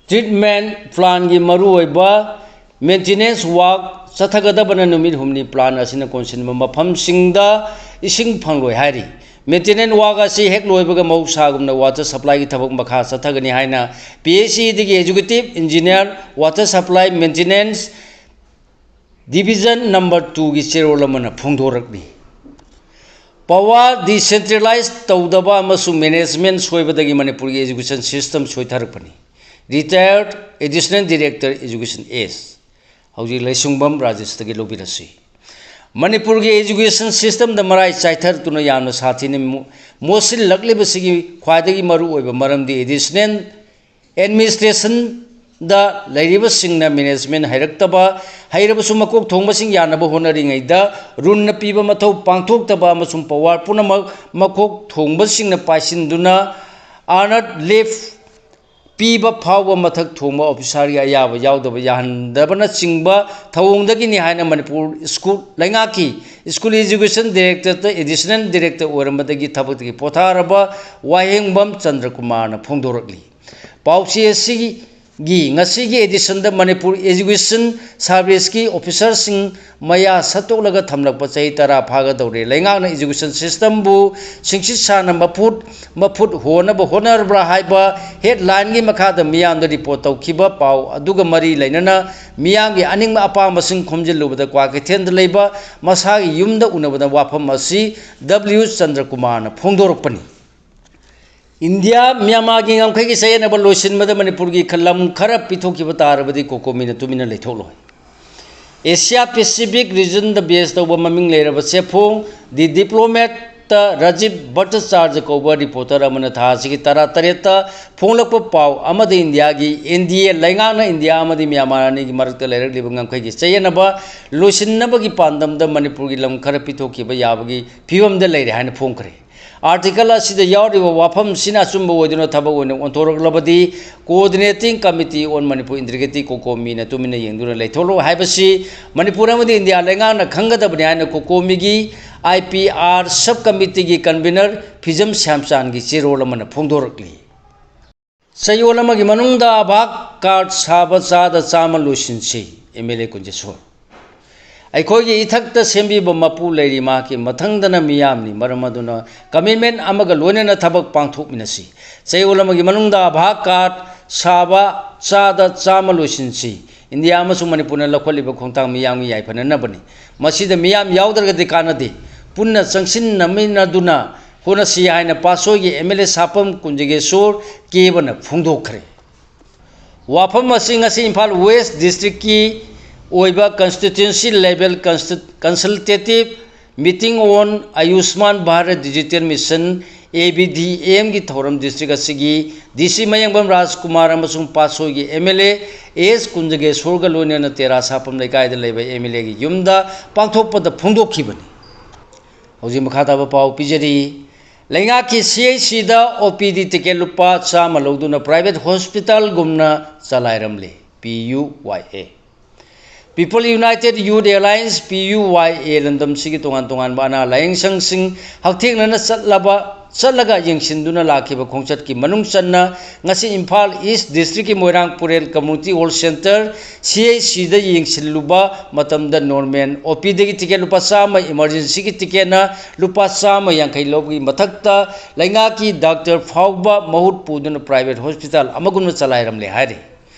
treatment plant ꯀꯤ ꯃꯔꯨꯑꯣꯏꯕ maintenance work ꯆꯠꯊꯒꯗꯕꯅ ꯅꯨꯃꯤꯠ ꯍꯨꯝꯅꯤ plant ꯑꯁꯤꯅ ꯀꯣꯟꯁꯤꯟꯕ ꯃꯐꯝꯁꯤꯡꯗ ꯏꯁꯤꯡ ꯐꯪꯂꯣꯏ ꯍꯥꯏꯔꯤ꯫ Maintenance work ꯑꯁꯤ ꯍꯦꯛ ꯂꯣꯏꯕꯒ ꯃꯍꯧꯁꯥꯒꯨꯝꯅ water supply ꯒꯤ ꯊꯕꯛ ꯃꯈꯥ ꯆꯠꯊꯒꯅꯤ ꯍꯥꯏꯅ P H E D ꯒꯤ executive engineer, water supply maintenance division number two ꯒꯤ ꯆꯦꯔꯣꯜ ꯑꯃꯅ ꯐꯣꯡꯗꯣꯔꯛꯂꯤ꯫ Power decentralize ꯇꯧꯗꯕ ꯑꯃꯁꯨꯡ management ꯁꯣꯏꯕꯗꯒꯤ ꯃꯅꯤꯄꯨꯔꯒꯤ education system ꯁꯣꯏꯊꯔꯛꯄꯅꯤ꯫ Retired Additional Director Education S, ꯍꯧꯖꯤꯛ ꯂꯩꯁꯨꯡꯕꯝ ꯔꯥꯖꯦꯁꯇꯒꯤ ꯂꯧꯕꯤꯔꯁꯤ꯫ ꯃꯅꯤꯄꯨꯔꯒꯤ education system ꯗ ꯃꯔꯥꯏ ꯆꯥꯏꯊꯔꯛꯇꯨꯅ ꯌꯥꯝꯅ ꯁꯥꯊꯤꯅ ꯃꯣ-, ꯃꯣꯠꯁꯤꯜꯂꯛꯂꯤꯕꯁꯤꯒꯤ ꯈ꯭ꯋꯥꯏꯗꯒꯤ ꯃꯔꯨꯑꯣꯏꯕ ꯃꯔꯝꯗꯤ additional administration ꯗ ꯂꯩꯔꯤꯕꯁꯤꯡꯅ management ꯍꯩꯔꯛꯇꯕ, ꯍꯩꯔꯕꯁꯨ ꯃꯀꯣꯛ ꯊꯣꯡꯕꯁꯤꯡ ꯌꯥꯅꯕ ꯍꯣꯠꯅꯔꯤꯉꯩꯗ ꯔꯨꯜꯅ ꯄꯤꯕ ꯃꯊꯧ ꯄꯥꯡꯊꯣꯛꯇꯕ ꯑꯃꯁꯨꯡ power ꯄꯨꯝꯅꯃꯛ ꯃꯀꯣꯛ ꯊꯣꯡꯕꯁꯤꯡꯅ ꯄꯥꯏꯁꯤꯟꯗꯨꯅ earned leave ꯄꯤꯕ ꯐꯥꯎꯕ ꯃꯊꯛ ꯊꯣꯡꯕ officer ꯒꯤ ꯑꯌꯥꯕ ꯌꯥꯎꯗꯕ ꯌꯥꯍꯟꯗꯕꯅꯆꯤꯡꯕ ꯊꯧꯑꯣꯡꯗꯒꯤꯅꯤ ꯍꯥꯏꯅ ꯃꯅꯤꯄꯨꯔ school, ꯂꯩꯉꯥꯛꯀꯤ school education director ꯗ additional director ꯑꯣꯏꯔꯝꯕꯗꯒꯤ ꯊꯕꯛꯇꯒꯤ ꯄꯣꯊꯥꯔꯕ ꯋꯥꯍꯦꯡꯕꯝ ꯆꯟꯗ꯭ꯔꯀꯨꯃꯥꯔꯅ ꯐꯣꯡꯗꯣꯔꯛꯂꯤ꯫ ꯄꯥꯎꯆꯦ ꯑꯁꯤꯒꯤ ꯒꯤ ꯉꯁꯤꯒꯤ edition ꯗ ꯃꯅꯤꯄꯨꯔ education service ꯀꯤ officer ꯁꯤꯡ ꯃꯌꯥ ꯁꯠꯇꯣꯛꯂꯒ ꯊꯝꯂꯛꯄ ꯆꯍꯤ ꯇꯔꯥ ꯐꯥꯒꯗꯧꯔꯦ꯫ ꯂꯩꯉꯥꯛꯅ education system ꯕꯨ ꯁꯤꯡꯁꯤꯠ ꯁꯥꯅ ꯃꯐꯨꯠ ꯃꯐꯨꯠ ꯍꯣꯅꯕ ꯍꯣꯠꯅꯔꯕ꯭ꯔꯥ ꯍꯥꯏꯕ headline ꯒꯤ ꯃꯈꯥꯗ ꯃꯤꯌꯥꯝꯗ report ꯇꯧꯈꯤꯕ ꯄꯥꯎ ꯑꯗꯨꯒ ꯃꯔꯤ ꯂꯩꯅꯅ ꯃꯤꯌꯥꯝꯒꯤ ꯑꯅꯤꯡꯕ ꯑꯄꯥꯝꯕꯁꯤꯡ ꯈꯣꯝꯖꯤꯜꯂꯨꯕꯗ ꯀ꯭ꯋꯥꯀꯩꯊꯦꯜꯗ ꯂꯩꯕ ꯃꯁꯥꯒꯤ ꯌꯨꯝꯗ ꯎꯅꯕꯗ ꯋꯥꯐꯝ ꯑꯁꯤ ꯗꯕ꯭ꯂꯤꯎ ꯆꯟꯗ꯭ꯔꯀꯨꯃꯥꯔꯅ ꯐꯣꯡꯗꯣꯔꯛꯄꯅꯤ꯫ ꯏꯟꯗꯤꯌꯥ ꯃ꯭ꯌꯥꯟꯃꯥꯔꯒꯤ ꯉꯝꯈꯩꯒꯤ ꯆꯌꯦꯠꯅꯕ ꯂꯣꯏꯁꯤꯟꯕꯗ ꯃꯅꯤꯄꯨꯔꯒꯤ ꯈ-, ꯂꯝ ꯈꯔ ꯄꯤꯊꯣꯛꯈꯤꯕ ꯇꯥꯔꯕꯗꯤ ꯀꯣꯀꯣꯃꯤꯅ ꯇꯨꯃꯤꯟꯅ ꯂꯩꯊꯣꯛꯂꯣꯏ꯫ Asia Pacific region ꯗ base ꯇꯧꯕ ꯃꯃꯤꯡ ꯂꯩꯔꯕ ꯆꯦꯐꯣꯡ The Diplomat ꯇ ꯔꯥꯖꯤꯕ ꯚꯠꯇꯆꯥꯔꯖ ꯀꯧꯕ reporter ꯑꯃꯅ ꯊꯥ ꯑꯁꯤꯒꯤ ꯇꯔꯥ ꯇꯔꯦꯠꯇ ꯐꯣꯡꯂꯛꯄ ꯄꯥꯎ ꯑꯃꯗ ꯏꯟꯗꯤꯌꯥꯒꯤ N D A ꯂꯩꯉꯥꯛꯅ ꯏꯟꯗꯤꯌꯥ ꯑꯃꯗꯤ ꯃ꯭ꯌꯥꯟꯃꯥꯔ ꯑꯅꯤꯒꯤ ꯃꯔꯛꯇ ꯂꯩꯔꯛꯂꯤꯕ ꯉꯝꯈꯩꯒꯤ ꯆꯌꯦꯠꯅꯕ ꯂꯣꯏꯁꯤꯟꯅꯕꯒꯤ ꯄꯥꯟꯗꯝꯗ ꯃꯅꯤꯄꯨꯔꯒꯤ ꯂꯝ ꯈꯔ ꯄꯤꯊꯣꯛꯈꯤꯕ ꯌꯥꯕꯒꯤ ꯐꯤꯕꯝꯗ ꯂꯩꯔꯦ ꯍꯥꯏꯅ ꯐꯣꯡꯈ꯭ꯔꯦ꯫ Article ꯑꯁꯤꯗ ꯌꯥꯎꯔꯤꯕ ꯋꯥꯐꯝꯁꯤꯅ ꯑꯆꯨꯝꯕ ꯑꯣꯏꯗꯨꯅ ꯊꯕꯛ ꯑꯣꯏꯅ ꯑꯣꯟꯊꯣꯔꯛꯂꯕꯗꯤ Coordinating Committee on Manipur Integrity, ꯀꯣꯀꯣꯃꯤꯅ ꯇꯨꯃꯤꯟꯅ ꯌꯦꯡꯗꯨꯅ ꯂꯩꯊꯣꯛꯂꯣꯏ ꯍꯥꯏꯕꯁꯤ ꯃꯅꯤꯄꯨꯔ ꯑꯃꯗꯤ ꯏꯟꯗꯤꯌꯥ ꯂꯩꯉꯥꯛꯅ ꯈꯪꯒꯗꯕꯅꯤ ꯍꯥꯏꯅ ꯀꯣꯀꯣꯃꯤꯒꯤ I P R sub committee ꯒꯤ convener ꯐꯤꯖꯝ ꯁ꯭ꯌꯥꯝꯆꯥꯟꯒꯤ ꯆꯦꯔꯣꯜ ꯑꯃꯅ ꯐꯣꯡꯗꯣꯔꯛꯂꯤ꯫ ꯆꯌꯣꯜ ꯑꯃꯒꯤ ꯃꯅꯨꯡꯗ ꯑꯥꯙꯥꯔ ꯀꯥꯔꯗ ꯁꯥꯕ ꯆꯥꯗ ꯆꯥꯝꯃ ꯂꯣꯏꯁꯤꯟꯁꯤ, M L A ꯀꯨꯟꯖꯦꯁꯣꯔ꯫ ꯑꯩꯈꯣꯏꯒꯤ ꯏꯊꯛꯇ ꯁꯦꯝꯕꯤꯕ ꯃꯄꯨ ꯂꯩꯔꯤ, ꯃꯍꯥꯛꯀꯤ ꯃꯊꯪꯗꯅ ꯃꯤꯌꯥꯝꯅꯤ꯫ ꯃꯔꯝ ꯑꯗꯨꯅ commitment ꯑꯃꯒ ꯂꯣꯏꯅꯅ ꯊꯕꯛ ꯄꯥꯡꯊꯣꯛꯃꯤꯟꯅꯁꯤ꯫ ꯆꯌꯣꯜ ꯑꯃꯒꯤ ꯃꯅꯨꯡꯗ ꯑꯥꯙꯥꯔ ꯀꯥꯔꯗ ꯁꯥꯕ ꯆꯥꯗ ꯆꯥꯝꯃ ꯂꯣꯏꯁꯤꯟꯁꯤ꯫ ꯏꯟꯗꯤꯌꯥ ꯑꯃꯁꯨꯡ ꯃꯅꯤꯄꯨꯔꯅ ꯂꯧꯈꯠꯂꯤꯕ ꯈꯣꯡꯊꯥꯡ ꯃꯤꯌꯥꯝꯒꯤ ꯌꯥꯏꯐꯅꯅꯕꯅꯤ꯫ ꯃꯁꯤꯗ ꯃꯤꯌꯥꯝ ꯌꯥꯎꯗ꯭ꯔꯒꯗꯤ ꯀꯥꯟꯅꯗꯦ꯫ ꯄꯨꯟꯅ ꯆꯪꯁꯤꯟꯅꯃꯤꯟꯅꯗꯨꯅ ꯍꯣꯠꯅꯁꯤ ꯍꯥꯏꯅ ꯄꯥꯠꯁꯣꯏꯒꯤ M L A ꯁꯥꯄꯝ ꯀꯨꯟꯖꯒꯦꯁꯣꯔ ꯀꯦꯕꯅ ꯐꯣꯡꯗꯣꯛꯈ꯭ꯔꯦ꯫ ꯋꯥꯐꯝ ꯑꯁꯤ ꯉꯁꯤ ꯏꯝꯐꯥꯜ West District ꯀꯤ ꯑꯣꯏꯕ constituency level consul-, consultative meeting on Ayushman Bharat Digital Mission, A B D M ꯒꯤ ꯊꯧꯔꯝ district ꯑꯁꯤꯒꯤ D C ꯃꯌꯦꯡꯕꯝ ꯔꯥꯖꯀꯨꯃꯥꯔ ꯑꯃꯁꯨꯡ ꯄꯥꯠꯁꯣꯏꯒꯤ M L A S ꯀꯨꯟꯖꯒꯦꯁꯣꯔꯒ ꯂꯣꯏꯅꯅ ꯇꯦꯔꯥ ꯁꯥꯄꯝ ꯂꯩꯀꯥꯏꯗ ꯂꯩꯕ M L A ꯒꯤ ꯌꯨꯝꯗ ꯄꯥꯡꯊꯣꯛꯄꯗ ꯐꯣꯡꯗꯣꯛꯈꯤꯕꯅꯤ꯫ ꯍꯧꯖꯤꯛ ꯃꯈꯥ ꯇꯥꯕ ꯄꯥꯎ ꯄꯤꯖꯔꯤ꯫ ꯂꯩꯉꯥꯛꯀꯤ C H C ꯗ O P D ticket ꯂꯨꯄꯥ ꯆꯥꯝꯃ ꯂꯧꯗꯨꯅ private hospital ꯒꯨꯝꯅ ꯆꯂꯥꯏꯔꯝꯂꯤ, P U Y A꯫ People United Youth Alliance, P U Y A, ꯂꯝꯗꯝꯁꯤꯒꯤ ꯇꯣꯉꯥꯟ ꯇꯣꯉꯥꯟꯕ ꯑꯅꯥ ꯂꯥꯌꯦꯡ ꯁꯪꯁꯤꯡ ꯍꯛꯊꯦꯡꯅꯅ ꯆꯠꯂꯕ, ꯆꯠꯂꯒ ꯌꯦꯡꯁꯤꯟꯗꯨꯅ ꯂꯥꯛꯈꯤꯕ ꯈꯣꯡꯆꯠꯀꯤ ꯃꯅꯨꯡ ꯆꯟꯅ ꯉꯁꯤ ꯏꯝꯐꯥꯜ ꯏꯁ ꯗꯤꯁꯇ꯭ꯔꯤꯛꯀꯤ ꯃꯣꯏꯔꯥꯡ ꯄꯨꯔꯦꯜ ꯀꯝꯃ꯭ꯌꯨꯅꯤꯇꯤ ꯍꯦꯜꯊ ꯁꯦꯟꯇꯔ, ꯁꯤ ꯑꯩꯆ ꯁꯤꯗ ꯌꯦꯡꯁꯤꯜꯂꯨꯕ ꯃꯇꯝꯗ ꯅꯣꯔꯃꯦꯜ ꯑꯣ ꯄꯤꯗꯒꯤ ꯇꯤꯀꯦꯠ ꯂꯨꯄꯥ ꯆꯥꯝꯃ, ꯏꯃꯔꯖꯦꯟꯁꯤꯒꯤ ꯇꯤꯀꯦꯠꯅ ꯂꯨꯄꯥ ꯆꯥꯝꯃ ꯌꯥꯡꯈꯩ ꯂꯧꯕꯒꯤ ꯃꯊꯛꯇ ꯂꯩꯉꯥꯛꯀꯤ ꯗꯥꯛꯇꯔ ꯐꯥꯎꯕ ꯃꯍꯨꯠ ꯄꯨꯗꯨꯅ ꯄ꯭ꯔꯥꯏꯚꯦꯠ ꯍꯣꯁꯄꯤꯇꯥꯜ ꯑꯃꯒꯨꯝꯅ ꯆꯂꯥꯏꯔꯝꯂꯦ ꯍꯥꯏꯔꯤ꯫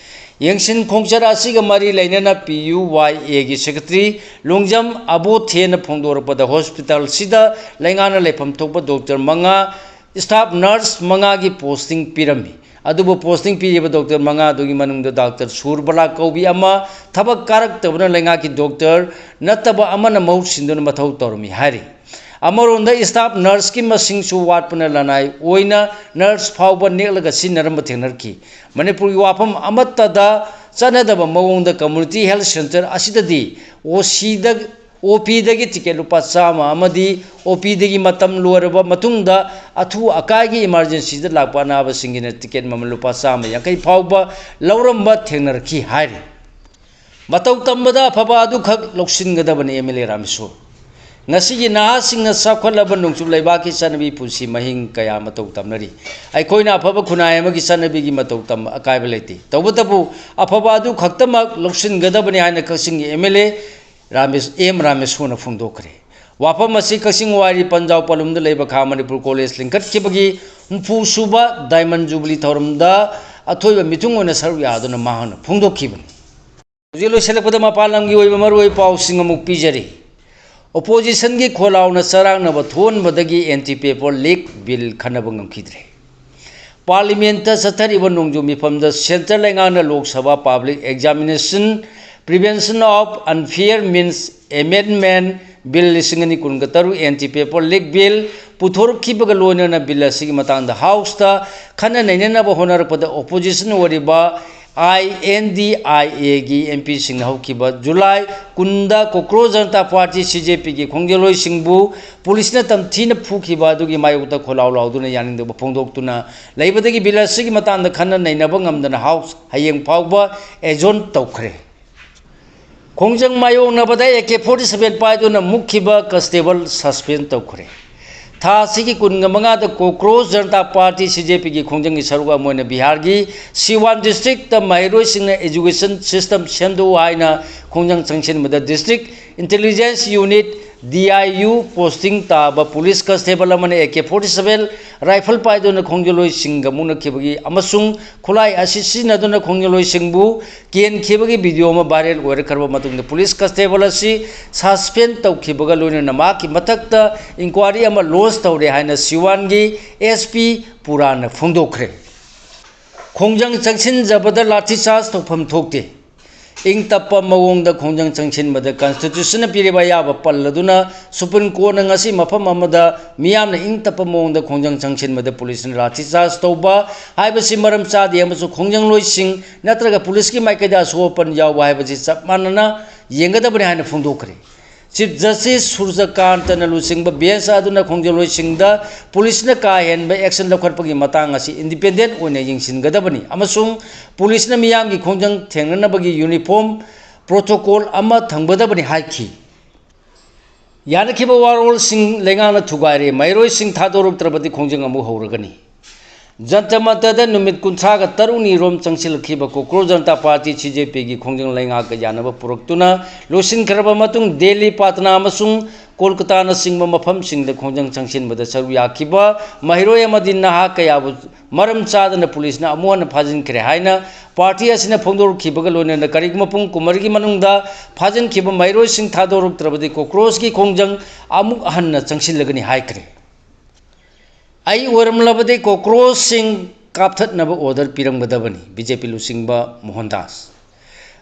ꯌꯦꯡꯁꯤꯟ ꯈꯣꯡꯆꯠ ꯑꯁꯤꯒ ꯃꯔꯤ ꯂꯩꯅꯅ ꯄꯤ ꯌꯨ ꯋꯥꯏ ꯑꯦꯒꯤ ꯁꯦꯀ꯭ꯔꯦꯇꯔꯤ ꯂꯣꯡꯖꯝ ꯑꯕꯣꯊꯦꯅ ꯐꯣꯡꯗꯣꯔꯛꯄꯗ ꯍꯣꯁꯄꯤꯇꯥꯜꯁꯤꯗ ꯂꯩꯉꯥꯛꯅ ꯂꯩꯐꯝ ꯊꯣꯛꯄ ꯗꯣꯛꯇꯔ ꯃꯉꯥ, ꯁ꯭ꯇꯥꯐ ꯅꯔꯁ ꯃꯉꯥꯒꯤ ꯄꯣꯁꯇꯤꯡ ꯄꯤꯔꯝꯃꯤ꯫ ꯑꯗꯨꯕꯨ ꯄꯣꯁꯇꯤꯡ ꯄꯤꯔꯤꯕ ꯗꯣꯛꯇꯔ ꯃꯉꯥꯗꯨꯒꯤ ꯃꯅꯨꯡꯗ ꯗꯥꯛꯇꯔ ꯁꯨꯔꯕꯂꯥ ꯀꯧꯕꯤ ꯑꯃ ꯊꯕꯛ ꯀꯥꯔꯛꯇꯕꯅ ꯂꯩꯉꯥꯛꯀꯤ ꯗꯣꯛꯇꯔ ꯅꯠꯇꯕ ꯑꯃꯅ ꯃꯍꯨꯠ ꯁꯤꯟꯗꯨꯅ ꯃꯊꯧ ꯇꯧꯔꯝꯃꯤ ꯍꯥꯏꯔꯤ꯫ ꯑꯃꯔꯣꯝꯗ ꯁ꯭ꯇꯥꯐ ꯅꯔꯁꯀꯤ ꯃꯁꯤꯡꯁꯨ ꯋꯥꯠꯄꯅ ꯂꯅꯥꯏ ꯑꯣꯏꯅ ꯅꯔꯁ ꯐꯥꯎꯕ ꯅꯦꯛꯂꯒ ꯁꯤꯖꯤꯟꯅꯔꯝꯕ ꯊꯦꯡꯅꯔꯛꯈꯤ꯫ ꯃꯅꯤꯄꯨꯔꯒꯤ ꯋꯥꯐꯝ ꯑꯃꯠꯇꯗ ꯆꯠꯅꯗꯕ ꯃꯑꯣꯡꯗ ꯀꯝꯃ꯭ꯌꯨꯅꯤꯇꯤ ꯍꯦꯜꯊ ꯁꯦꯟꯇꯔ ꯑꯁꯤꯗꯗꯤ ꯑꯣ ꯁꯤꯗ, ꯑꯣ ꯄꯤꯗꯒꯤ ꯇꯤꯀꯦꯠ ꯂꯨꯄꯥ ꯆꯥꯝꯃ ꯑꯃꯗꯤ ꯑꯣ ꯄꯤꯗꯒꯤ ꯃꯇꯝ ꯂꯣꯏꯔꯕ ꯃꯇꯨꯡꯗ ꯑꯊꯨ ꯑꯀꯥꯏꯒꯤ ꯏꯃꯥꯔꯖꯦꯟꯁꯤꯗ ꯂꯥꯛꯄ ꯑꯅꯥꯕꯁꯤꯡꯒꯤꯅ ꯇꯤꯀꯦꯠ ꯃꯃꯜ ꯂꯨꯄꯥ ꯆꯥꯝꯃ ꯌꯥꯡꯈꯩ ꯐꯥꯎꯕ ꯂꯧꯔꯝꯕ ꯊꯦꯡꯅꯔꯛꯈꯤ ꯍꯥꯏꯔꯤ꯫ ꯃꯇꯧ ꯇꯝꯕꯗ ꯑꯐꯕ ꯑꯗꯨꯈꯛ ꯂꯧꯁꯤꯟꯒꯗꯕꯅꯤ, ꯑꯦꯝ ꯑꯦꯜ ꯑꯦ ꯔꯥꯃꯦꯁꯣꯔ꯫ ꯉꯁꯤꯒꯤ ꯅꯍꯥꯁꯤꯡꯅ ꯆꯥꯎꯈꯠꯂꯕ ꯅꯣꯡꯆꯨꯞ ꯂꯩꯕꯥꯛꯀꯤ ꯆꯠꯅꯕꯤ ꯄꯨꯟꯁꯤ ꯃꯍꯤꯡ ꯀꯌꯥ ꯃꯇꯧ ꯇꯝꯅꯔꯤ꯫ ꯑꯩꯈꯣꯏꯅ ꯑꯐꯕ ꯈꯨꯟꯅꯥꯏ ꯑꯃꯒꯤ ꯆꯠꯅꯕꯤꯒꯤ ꯃꯇꯧ ꯇꯝꯕ ꯑꯀꯥꯏꯕ ꯂꯩꯇꯦ꯫ ꯇꯧꯕꯇꯕꯨ ꯑꯐꯕ ꯑꯗꯨ ꯈꯛꯇꯃꯛ ꯂꯧꯁꯤꯟꯒꯗꯕꯅꯤ ꯍꯥꯏꯅ ꯀꯛꯆꯤꯡꯒꯤ M L A Ramesh-, M ꯔꯥꯃꯦꯁꯣꯔꯅ ꯐꯣꯡꯗꯣꯛꯈ꯭ꯔꯦ꯫ ꯋꯥꯐꯝ ꯑꯁꯤ ꯀꯛꯆꯤꯡ ꯋꯥꯏꯔꯤ ꯄꯟꯖꯥꯎ ꯄꯂꯨꯝꯗ ꯂꯩꯕ ꯈꯥ ꯃꯅꯤꯄꯨꯔ ꯀꯣꯂꯦꯖ ꯂꯤꯡꯈꯠꯈꯤꯕꯒꯤ ꯍꯨꯝꯐꯨ ꯁꯨꯕ ꯗꯥꯏꯃꯟ ꯖꯨꯕꯤꯂꯤ ꯊꯧꯔꯝꯗ ꯑꯊꯣꯏꯕ ꯃꯤꯊꯨꯡ ꯑꯣꯏꯅ ꯁꯔꯨꯛ ꯌꯥꯗꯨꯅ ꯃꯍꯥꯛꯅ ꯐꯣꯡꯗꯣꯛꯈꯤꯕꯅꯤ꯫ ꯍꯧꯖꯤꯛ ꯂꯣꯏꯁꯤꯜꯂꯛꯄꯗ ꯃꯄꯥꯟ ꯂꯝꯒꯤ ꯑꯣꯏꯕ ꯃꯔꯨꯑꯣꯏꯕ ꯄꯥꯎꯁꯤꯡ ꯑꯃꯨꯛ ꯄꯤꯖꯔꯤ꯫ ꯑꯣꯄꯣꯖꯤꯁꯟꯒꯤ ꯈꯣꯜꯂꯥꯎꯅ ꯆꯔꯥꯡꯅꯕ ꯊꯣꯛꯍꯟꯕꯗꯒꯤ ꯑꯦꯟꯇꯤ ꯄꯦꯄꯔ ꯂꯤꯛ ꯕꯤꯜ ꯈꯟꯅꯕ ꯉꯝꯈꯤꯗ꯭ꯔꯦ꯫ ꯄꯥꯔꯂꯤꯌꯥꯃꯦꯟꯠꯇ ꯆꯠꯊꯔꯤꯕ ꯅꯣꯡꯖꯨ ꯃꯤꯐꯝꯗ ꯁꯦꯟꯇ꯭ꯔꯦꯜ ꯂꯩꯉꯥꯛꯅ Lok Sabha public examination prevention of unfair means amendment bill ꯂꯤꯁꯤꯡ ꯑꯅꯤ ꯀꯨꯟꯒ ꯇꯔꯨꯛ, ꯑꯦꯟꯇꯤ ꯄꯦꯄꯔ ꯂꯤꯛ ꯕꯤꯜ, ꯄꯨꯊꯣꯔꯛꯈꯤꯕꯒ ꯂꯣꯏꯅꯅ ꯕꯤꯜ ꯑꯁꯤꯒꯤ ꯃꯇꯥꯡꯗ ꯍꯥꯎꯁꯇ ꯈꯟꯅ ꯅꯩꯅꯅꯕ ꯍꯣꯠꯅꯔꯛꯄꯗ ꯑꯣꯄꯣꯖꯤꯁꯟ ꯑꯣꯏꯔꯤꯕ ꯑꯥꯏ ꯑꯦꯟ ꯗꯤ ꯑꯥꯏ ꯑꯦꯒꯤ ꯑꯦꯝ ꯄꯤꯁꯤꯡꯅ ꯍꯧꯈꯤꯕ ꯖꯨꯂꯥꯏ ꯀꯨꯟꯗ ꯀꯣꯀ꯭ꯔꯣꯁ ꯖꯅꯇꯥ ꯄꯥꯔꯇꯤ, ꯁꯤ ꯖꯦ ꯄꯤꯒꯤ ꯈꯣꯡꯖꯦꯜꯂꯣꯏꯁꯤꯡꯕꯨ ꯄꯨꯂꯤꯁꯅ ꯇꯝꯊꯤꯅ ꯐꯨꯈꯤꯕ ꯑꯗꯨꯒꯤ ꯃꯥꯌꯣꯛꯇ ꯈꯣꯜꯂꯥꯎ ꯂꯥꯎꯗꯨꯅ ꯌꯥꯅꯤꯡꯗꯕ ꯐꯣꯡꯗꯣꯛꯇꯨꯅ ꯂꯩꯕꯗꯒꯤ ꯕꯤꯜ ꯑꯁꯤꯒꯤ ꯃꯇꯥꯡꯗ ꯈꯟꯅ ꯅꯩꯅꯕ ꯉꯝꯗꯅ ꯍꯥꯎꯁ ꯍꯌꯦꯡ ꯐꯥꯎꯕ ꯑꯦꯖꯣꯔꯟ ꯇꯧꯈ꯭ꯔꯦ꯫ ꯈꯣꯡꯖꯪ ꯃꯥꯌꯣꯛꯅꯕꯗ ꯑꯦ ꯀꯦ ꯐꯣꯔꯇꯤ ꯁꯚꯦꯟ ꯄꯥꯏꯗꯨꯅ ꯃꯨꯛꯈꯤꯕ ꯀꯟꯁꯇꯦꯕꯜ ꯁꯁꯄꯦꯟ ꯇꯧꯈ꯭ꯔꯦ꯫ ꯊꯥ ꯑꯁꯤꯒꯤ ꯀꯨꯟꯒ ꯃꯉꯥꯗ ꯀꯣꯀ꯭ꯔꯣꯁ ꯖꯅꯇꯥ ꯄꯥꯔꯇꯤ, ꯁꯤ ꯖꯦ ꯄꯤꯒꯤ ꯈꯣꯡꯖꯪꯒꯤ ꯁꯔꯨꯛ ꯑꯃ ꯑꯣꯏꯅ ꯕꯤꯍꯥꯔꯒꯤ ꯁꯤꯋꯥꯟ ꯗꯤꯁꯇ꯭ꯔꯤꯛꯇ ꯃꯍꯩꯔꯣꯏꯁꯤꯡꯅ education system ꯁꯦꯝꯗꯣꯛꯎ ꯍꯥꯏꯅ ꯈꯣꯡꯖꯪ ꯆꯪꯁꯤꯟꯕꯗ district intelligence unit, D I U posting ꯇꯥꯕ police constable ꯑꯃꯅ A K forty seven rifle ꯄꯥꯏꯗꯨꯅ ꯈꯣꯡꯖꯪꯂꯣꯏꯁꯤꯡꯒ ꯃꯨꯛꯅꯈꯤꯕꯒꯤ ꯑꯃꯁꯨꯡ ꯈꯨꯠꯂꯥꯏ ꯑꯁꯤ ꯁꯤꯖꯤꯟꯅꯗꯨꯅ ꯈꯣꯡꯖꯪꯂꯣꯏꯁꯤꯡꯕꯨ ꯀꯦꯟꯈꯤꯕꯒꯤ video ꯑꯃ viral ꯑꯣꯏꯔꯛꯈ꯭ꯔꯕ ꯃꯇꯨꯡꯗ police constable ꯑꯁꯤ suspend ꯇꯧꯈꯤꯕꯒ ꯂꯣꯏꯅꯅ ꯃꯍꯥꯛꯀꯤ ꯃꯊꯛꯇ inquiry ꯑꯃ launch ꯇꯧꯔꯦ ꯍꯥꯏꯅ ꯁꯤꯋꯥꯟꯒꯤ S P ꯄꯨꯔꯥꯅ ꯐꯣꯡꯗꯣꯛꯈ꯭ꯔꯦ꯫ ꯈꯣꯡꯖꯪ ꯆꯪꯁꯤꯟꯖꯕꯗ ꯂꯥꯊꯤ ꯆꯥꯔꯖ ꯇꯧꯐꯝ ꯊꯣꯛꯇꯦ꯫ ꯏꯪ ꯇꯞꯄ ꯃꯑꯣꯡꯗ ꯈꯣꯡꯖꯪ ꯆꯪꯁꯤꯟꯕꯗ constitutionꯅ ꯄꯤꯔꯤꯕ ꯑꯌꯥꯕ ꯄꯜꯂꯗꯨꯅ Supreme Courtꯅ ꯉꯁꯤ ꯃꯐꯝ ꯑꯃꯗ ꯃꯤꯌꯥꯝꯅ ꯏꯪ ꯇꯞꯄ ꯃꯑꯣꯡꯗ ꯈꯣꯡꯖꯪ ꯆꯪꯁꯤꯟꯕꯗ policeꯅ ꯂꯥꯊꯤ ꯆꯥꯔꯖ ꯇꯧꯕ ꯍꯥꯏꯕꯁꯤ ꯃꯔꯝ ꯆꯥꯗꯦ ꯑꯃꯁꯨꯡ ꯈꯣꯡꯖꯪꯂꯣꯏꯁꯤꯡ ꯅꯠꯇ꯭ꯔꯒ policeꯀꯤ ꯃꯥꯏꯀꯩꯗ ꯑꯁꯣꯛ ꯑꯄꯟ ꯌꯥꯎꯕ ꯍꯥꯏꯕꯁꯤ ꯆꯞ ꯃꯥꯟꯅꯅ ꯌꯦꯡꯒꯗꯕꯅꯤ ꯍꯥꯏꯅ ꯐꯣꯡꯗꯣꯛꯈ꯭ꯔꯦ꯫ Chief Justice ꯁꯨꯔꯖꯀꯥꯟꯇꯅ ꯂꯨꯆꯤꯡꯕ bench ꯑꯗꯨꯅ ꯈꯣꯡꯖꯪꯂꯣꯏꯁꯤꯡꯗ policeꯅ ꯀꯥ ꯍꯦꯟꯕ action ꯂꯧꯈꯠꯄꯒꯤ ꯃꯇꯥꯡ ꯑꯁꯤ independent ꯑꯣꯏꯅ ꯌꯦꯡꯁꯤꯟꯒꯗꯕꯅꯤ ꯑꯃꯁꯨꯡ policeꯅ ꯃꯤꯌꯥꯝꯒꯤ ꯈꯣꯡꯖꯪ ꯊꯦꯡꯅꯅꯕꯒꯤ uniform protocol ꯑꯃ ꯊꯝꯒꯗꯕꯅꯤ ꯍꯥꯏꯈꯤ꯫ ꯌꯥꯅꯈꯤꯕ ꯋꯥꯔꯣꯜꯁꯤꯡ ꯂꯩꯉꯥꯛꯅ ꯊꯨꯒꯥꯏꯔꯦ, ꯃꯍꯩꯔꯣꯏꯁꯤꯡ ꯊꯥꯗꯣꯔꯛꯇ꯭ꯔꯕꯗꯤ ꯈꯣꯡꯖꯪ ꯑꯃꯨꯛ ꯍꯧꯔꯒꯅꯤ꯫ ꯖꯟꯇꯔ ꯃꯟꯇꯔꯗ ꯅꯨꯃꯤꯠ ꯀꯨꯟꯊ꯭ꯔꯥꯒ ꯇꯔꯨꯛꯅꯤ ꯔꯣꯝ ꯆꯪꯁꯤꯜꯂꯛꯈꯤꯕ ꯀꯣꯀ꯭ꯔꯣꯁ ꯖꯟꯇꯥ ꯄꯥꯔꯇꯤ, ꯁꯤ ꯖꯦ ꯄꯤꯒꯤ ꯈꯣꯡꯖꯪ ꯂꯩꯉꯥꯛꯀ ꯌꯥꯅꯕ ꯄꯨꯔꯛꯇꯨꯅ ꯂꯣꯏꯁꯤꯟꯈ꯭ꯔꯕ ꯃꯇꯨꯡ ꯗꯦꯜꯂꯤ, ꯄꯥꯠꯅꯥ ꯑꯃꯁꯨꯡ ꯀꯣꯜꯀꯇꯥꯅꯆꯤꯡꯕ ꯃꯐꯝꯁꯤꯡꯗ ꯈꯣꯡꯖꯪ ꯆꯪꯁꯤꯟꯕꯗ ꯁꯔꯨꯛ ꯌꯥꯈꯤꯕ ꯃꯍꯩꯔꯣꯏ ꯑꯃꯗꯤ ꯅꯍꯥ ꯀꯌꯥꯕꯨ ꯃꯔꯝ ꯆꯥꯗꯅ ꯄꯨꯂꯤꯁꯅ ꯑꯃꯨꯛ ꯍꯟꯅ ꯐꯥꯖꯤꯟꯈ꯭ꯔꯦ ꯍꯥꯏꯅ ꯄꯥꯔꯇꯤ ꯑꯁꯤꯅ ꯐꯣꯡꯗꯣꯔꯛꯈꯤꯕꯒ ꯂꯣꯏꯅꯅ ꯀꯔꯤꯒꯨꯝꯕ ꯄꯨꯡ ꯀꯨꯟꯃꯔꯤꯒꯤ ꯃꯅꯨꯡꯗ ꯐꯥꯖꯤꯟꯈꯤꯕ ꯃꯍꯩꯔꯣꯏꯁꯤꯡ ꯊꯥꯗꯣꯔꯛꯇ꯭ꯔꯕꯗꯤ ꯀꯣꯀ꯭ꯔꯣꯁꯀꯤ ꯈꯣꯡꯖꯪ ꯑꯃꯨꯛ ꯍꯟꯅ ꯆꯪꯁꯤꯜꯂꯒꯅꯤ ꯍꯥꯏꯈ꯭ꯔꯦ꯫ ꯑꯩ ꯑꯣꯏꯔꯝꯂꯕꯗꯤ ꯀꯣꯀ꯭ꯔꯣꯁꯁꯤꯡ ꯀꯥꯞꯊꯠꯅꯕ order ꯄꯤꯔꯝꯒꯗꯕꯅꯤ, ꯕꯤ ꯖꯦ ꯄꯤ ꯂꯨꯆꯤꯡꯕ ꯃꯣꯍꯟ ꯗꯥꯁ꯫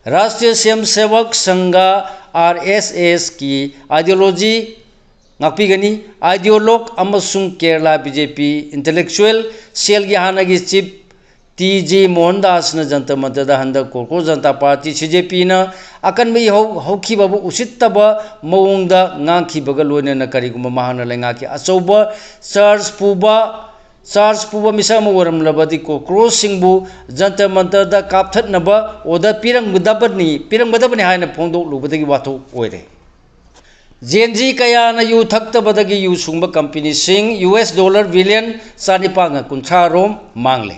ꯔꯥꯁꯇ꯭ꯔꯤꯌ ꯁ꯭ꯋꯌꯝ ꯁꯦꯋꯛ ꯁꯪꯘ, ꯑꯥꯔ ꯑꯦꯁ ꯑꯦꯁꯀꯤ ideology ꯉꯥꯛꯄꯤꯒꯅꯤ꯫ Ideologue ꯑꯃꯁꯨꯡ Kerala B J P intellectual cellꯒꯤ ꯍꯥꯟꯅꯒꯤ chief ꯇꯤ ꯖꯤ ꯃꯣꯍꯟ ꯗꯥꯁꯅ ꯖꯟꯇꯔ ꯃꯟꯇꯔꯗ ꯍꯟꯗꯛ ꯀꯣꯀ꯭ꯔꯣꯁ ꯖꯟꯇꯥ ꯄꯥꯔꯇꯤ, ꯁꯤ ꯖꯦ ꯄꯤꯅ ꯑꯀꯟꯕ ꯏꯍꯧ ꯍꯧꯈꯤꯕꯕꯨ ꯎꯁꯤꯠꯇꯕ ꯃꯑꯣꯡꯗ ꯉꯥꯡꯈꯤꯕꯒ ꯂꯣꯏꯅꯅ ꯀꯔꯤꯒꯨꯝꯕ ꯃꯍꯥꯛꯅ ꯂꯩꯉꯥꯛꯀꯤ ꯑꯆꯧꯕ charge ꯄꯨꯕ, charge ꯄꯨꯕ ꯃꯤꯁꯛ ꯑꯃ ꯑꯣꯏꯔꯝꯂꯕꯗꯤ ꯀꯣꯀ꯭ꯔꯣꯁꯁꯤꯡꯕꯨ ꯖꯟꯇꯔ ꯃꯟꯇꯔꯗ ꯀꯥꯞꯊꯠꯅꯕ order ꯄꯤꯔꯝꯒꯗꯕꯅꯤ, ꯄꯤꯔꯝꯒꯗꯕꯅꯤ ꯍꯥꯏꯅ ꯐꯣꯡꯗꯣꯛꯂꯨꯕꯗꯒꯤ ꯋꯥꯊꯣꯛ ꯑꯣꯏꯔꯦ꯫ Gen Z ꯀꯌꯥꯅ ꯌꯨ ꯊꯛꯇꯕꯗꯒꯤ ꯌꯨ ꯁꯨꯡꯕ ꯀꯝꯄꯦꯅꯤꯁꯤꯡ ꯌꯨ ꯑꯦꯁ ꯗꯣꯂꯔ ꯕꯤꯂꯤꯌꯟ ꯆꯅꯤꯄꯥꯟꯒ ꯀꯨꯟꯊ꯭ꯔꯥ ꯔꯣꯝ ꯃꯥꯡꯂꯦ꯫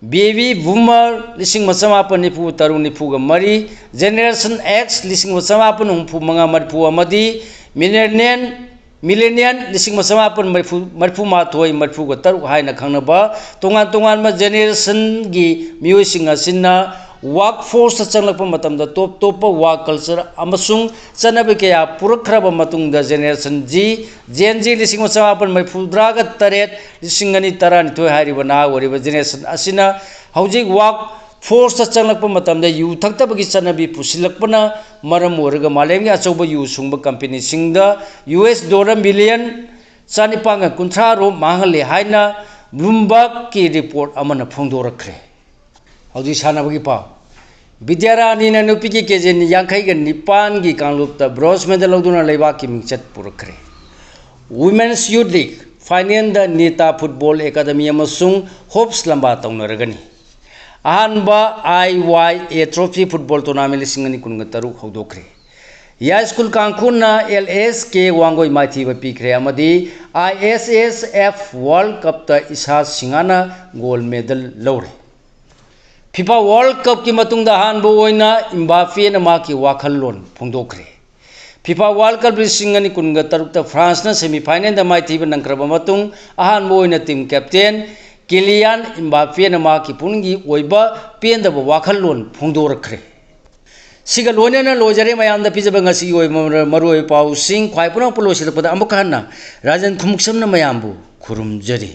Baby Boomer ꯂꯤꯁꯤꯡ ꯑꯃ ꯆꯃꯥꯄꯟ ꯅꯤꯐꯨ ꯇꯔꯨꯛ ꯅꯤꯐꯨꯒ ꯃꯔꯤ, Generation X ꯂꯤꯁꯤꯡ ꯑꯃ ꯆꯃꯥꯄꯟ ꯍꯨꯝꯐꯨ ꯃꯉꯥ ꯃꯔꯤꯐꯨ ꯑꯃꯗꯤ Millennial, Millennial ꯂꯤꯁꯤꯡ ꯑꯃ ꯆꯃꯥꯄꯟ ꯃꯔꯤꯐꯨ, ꯃꯔꯤꯐꯨ ꯃꯥꯊꯣꯏ, ꯃꯔꯤꯐꯨꯒ ꯇꯔꯨꯛ ꯍꯥꯏꯅ ꯈꯪꯅꯕ ꯇꯣꯉꯥꯟ ꯇꯣꯉꯥꯟꯕ generationꯒꯤ ꯃꯤꯑꯣꯏꯁꯤꯡ ꯑꯁꯤꯅ workforceꯇ ꯆꯪꯂꯛꯄ ꯃꯇꯝꯗ ꯇꯣꯞ ꯇꯣꯞꯄ work culture ꯑꯃꯁꯨꯡ ꯆꯠꯅꯕꯤ ꯀꯌꯥ ꯄꯨꯔꯛꯈ꯭ꯔꯕ ꯃꯇꯨꯡꯗ Generation Z, Gen Z ꯂꯤꯁꯤꯡ ꯑꯃ ꯆꯃꯥꯄꯟ ꯃꯔꯤꯐꯨꯇꯔꯥꯒ ꯇꯔꯦꯠ, ꯂꯤꯁꯤꯡ ꯑꯅꯤ ꯇꯔꯥꯅꯤꯊꯣꯏ ꯍꯥꯏꯔꯤꯕ ꯅꯍꯥ ꯑꯣꯏꯔꯤꯕ generation ꯑꯁꯤꯅ ꯍꯧꯖꯤꯛ workforceꯇ ꯆꯪꯂꯛꯄ ꯃꯇꯝꯗ ꯌꯨ ꯊꯛꯇꯕꯒꯤ ꯆꯠꯅꯕꯤ ꯄꯨꯁꯤꯜꯂꯛꯄꯅ ꯃꯔꯝ ꯑꯣꯏꯔꯒ ꯃꯥꯂꯦꯝꯒꯤ ꯑꯆꯧꯕ ꯌꯨ ꯁꯨꯡꯕ ꯀꯝꯄꯦꯅꯤꯁꯤꯡꯗ ꯌꯨ ꯑꯦꯁ ꯗꯣꯂꯔ ꯃꯤꯂꯤꯌꯟ ꯆꯅꯤꯄꯥꯟꯒ ꯀꯨꯟꯊ꯭ꯔꯥ ꯔꯣꯝ ꯃꯥꯡꯍꯜꯂꯦ ꯍꯥꯏꯅ Bloombergꯀꯤ report ꯑꯃꯅ ꯐꯣꯡꯗꯣꯔꯛꯈ꯭ꯔꯦ꯫ ꯍꯧꯖꯤꯛ ꯁꯥꯟꯅꯕꯒꯤ ꯄꯥꯎ꯫ ꯕꯤꯗ꯭ꯌꯥꯔꯥꯅꯤꯅ ꯅꯨꯄꯤꯒꯤ ꯀꯦꯖꯤ ꯌꯥꯡꯈꯩꯒ ꯅꯤꯄꯥꯟꯒꯤ ꯀꯥꯡꯂꯨꯞꯇ bronze medal ꯂꯧꯗꯨꯅ ꯂꯩꯕꯥꯛꯀꯤ ꯃꯤꯡꯆꯠ ꯄꯨꯔꯛꯈ꯭ꯔꯦ꯫ Women's Youth League finalꯗ Nita Football Academy ꯑꯃꯁꯨꯡ ꯍꯣꯞꯁ ꯂꯝꯕꯥ ꯇꯧꯅꯔꯒꯅꯤ꯫ ꯑꯍꯥꯟꯕ I Y A Trophy Football Tournament ꯂꯤꯁꯤꯡ ꯑꯅꯤ ꯀꯨꯟꯒ ꯇꯔꯨꯛ ꯍꯧꯗꯣꯛꯈ꯭ꯔꯦ꯫ ꯌꯥꯏꯁ꯭ꯀꯨꯜ ꯀꯥꯡꯈꯨꯅ L S K ꯋꯥꯡꯒꯣꯏ ꯃꯥꯏꯊꯤꯕ ꯄꯤꯈ꯭ꯔꯦ ꯑꯃꯗꯤ I S S F World Cupꯇ ꯏꯁꯥ ꯁꯤꯡꯍꯥꯅ gold medal ꯂꯧꯔꯦ꯫ FIFA World Cupꯀꯤ ꯃꯇꯨꯡꯗ ꯑꯍꯥꯟꯕ ꯑꯣꯏꯅ ꯏꯝꯕꯥꯄꯦꯅ ꯃꯍꯥꯛꯀꯤ ꯋꯥꯈꯜꯂꯣꯟ ꯐꯣꯡꯗꯣꯛꯈ꯭ꯔꯦ꯫ FIFA World Cup ꯂꯤꯁꯤꯡ ꯑꯅꯤ ꯀꯨꯟꯒ ꯇꯔꯨꯛꯇ Franceꯅ semi finalꯗ ꯃꯥꯏꯊꯤꯕ ꯅꯪꯈ꯭ꯔꯕ ꯃꯇꯨꯡ ꯑꯍꯥꯟꯕ ꯑꯣꯏꯅ team captain ꯀꯤꯂꯤꯌꯥꯟ ꯏꯝꯕꯥꯄꯦꯅ ꯃꯍꯥꯛꯀꯤ ꯄꯨꯛꯅꯤꯡꯒꯤ ꯑꯣꯏꯕ ꯄꯦꯟꯗꯕ ꯋꯥꯈꯜꯂꯣꯟ ꯐꯣꯡꯗꯣꯔꯛꯈ꯭ꯔꯦ꯫ ꯁꯤꯒ ꯂꯣꯏꯅꯅ ꯂꯣꯏꯖꯔꯦ ꯃꯌꯥꯝꯗ ꯄꯤꯖꯕ ꯉꯁꯤꯒꯤ ꯑꯣꯏꯕ ꯃꯔꯨ-, ꯃꯔꯨꯑꯣꯏꯕ ꯄꯥꯎꯁꯤꯡ꯫ ꯈ꯭ꯋꯥꯏ ꯄꯨꯝꯅꯃꯛꯄꯨ ꯂꯣꯏꯁꯤꯜꯂꯛꯄꯗ ꯑꯃꯨꯛꯀ ꯍꯟꯅ ꯔꯥꯖꯟ ꯈꯨꯃꯨꯛꯁꯝꯅ ꯃꯌꯥꯝꯕꯨ ꯈꯨꯔꯨꯝꯖꯔꯤ꯫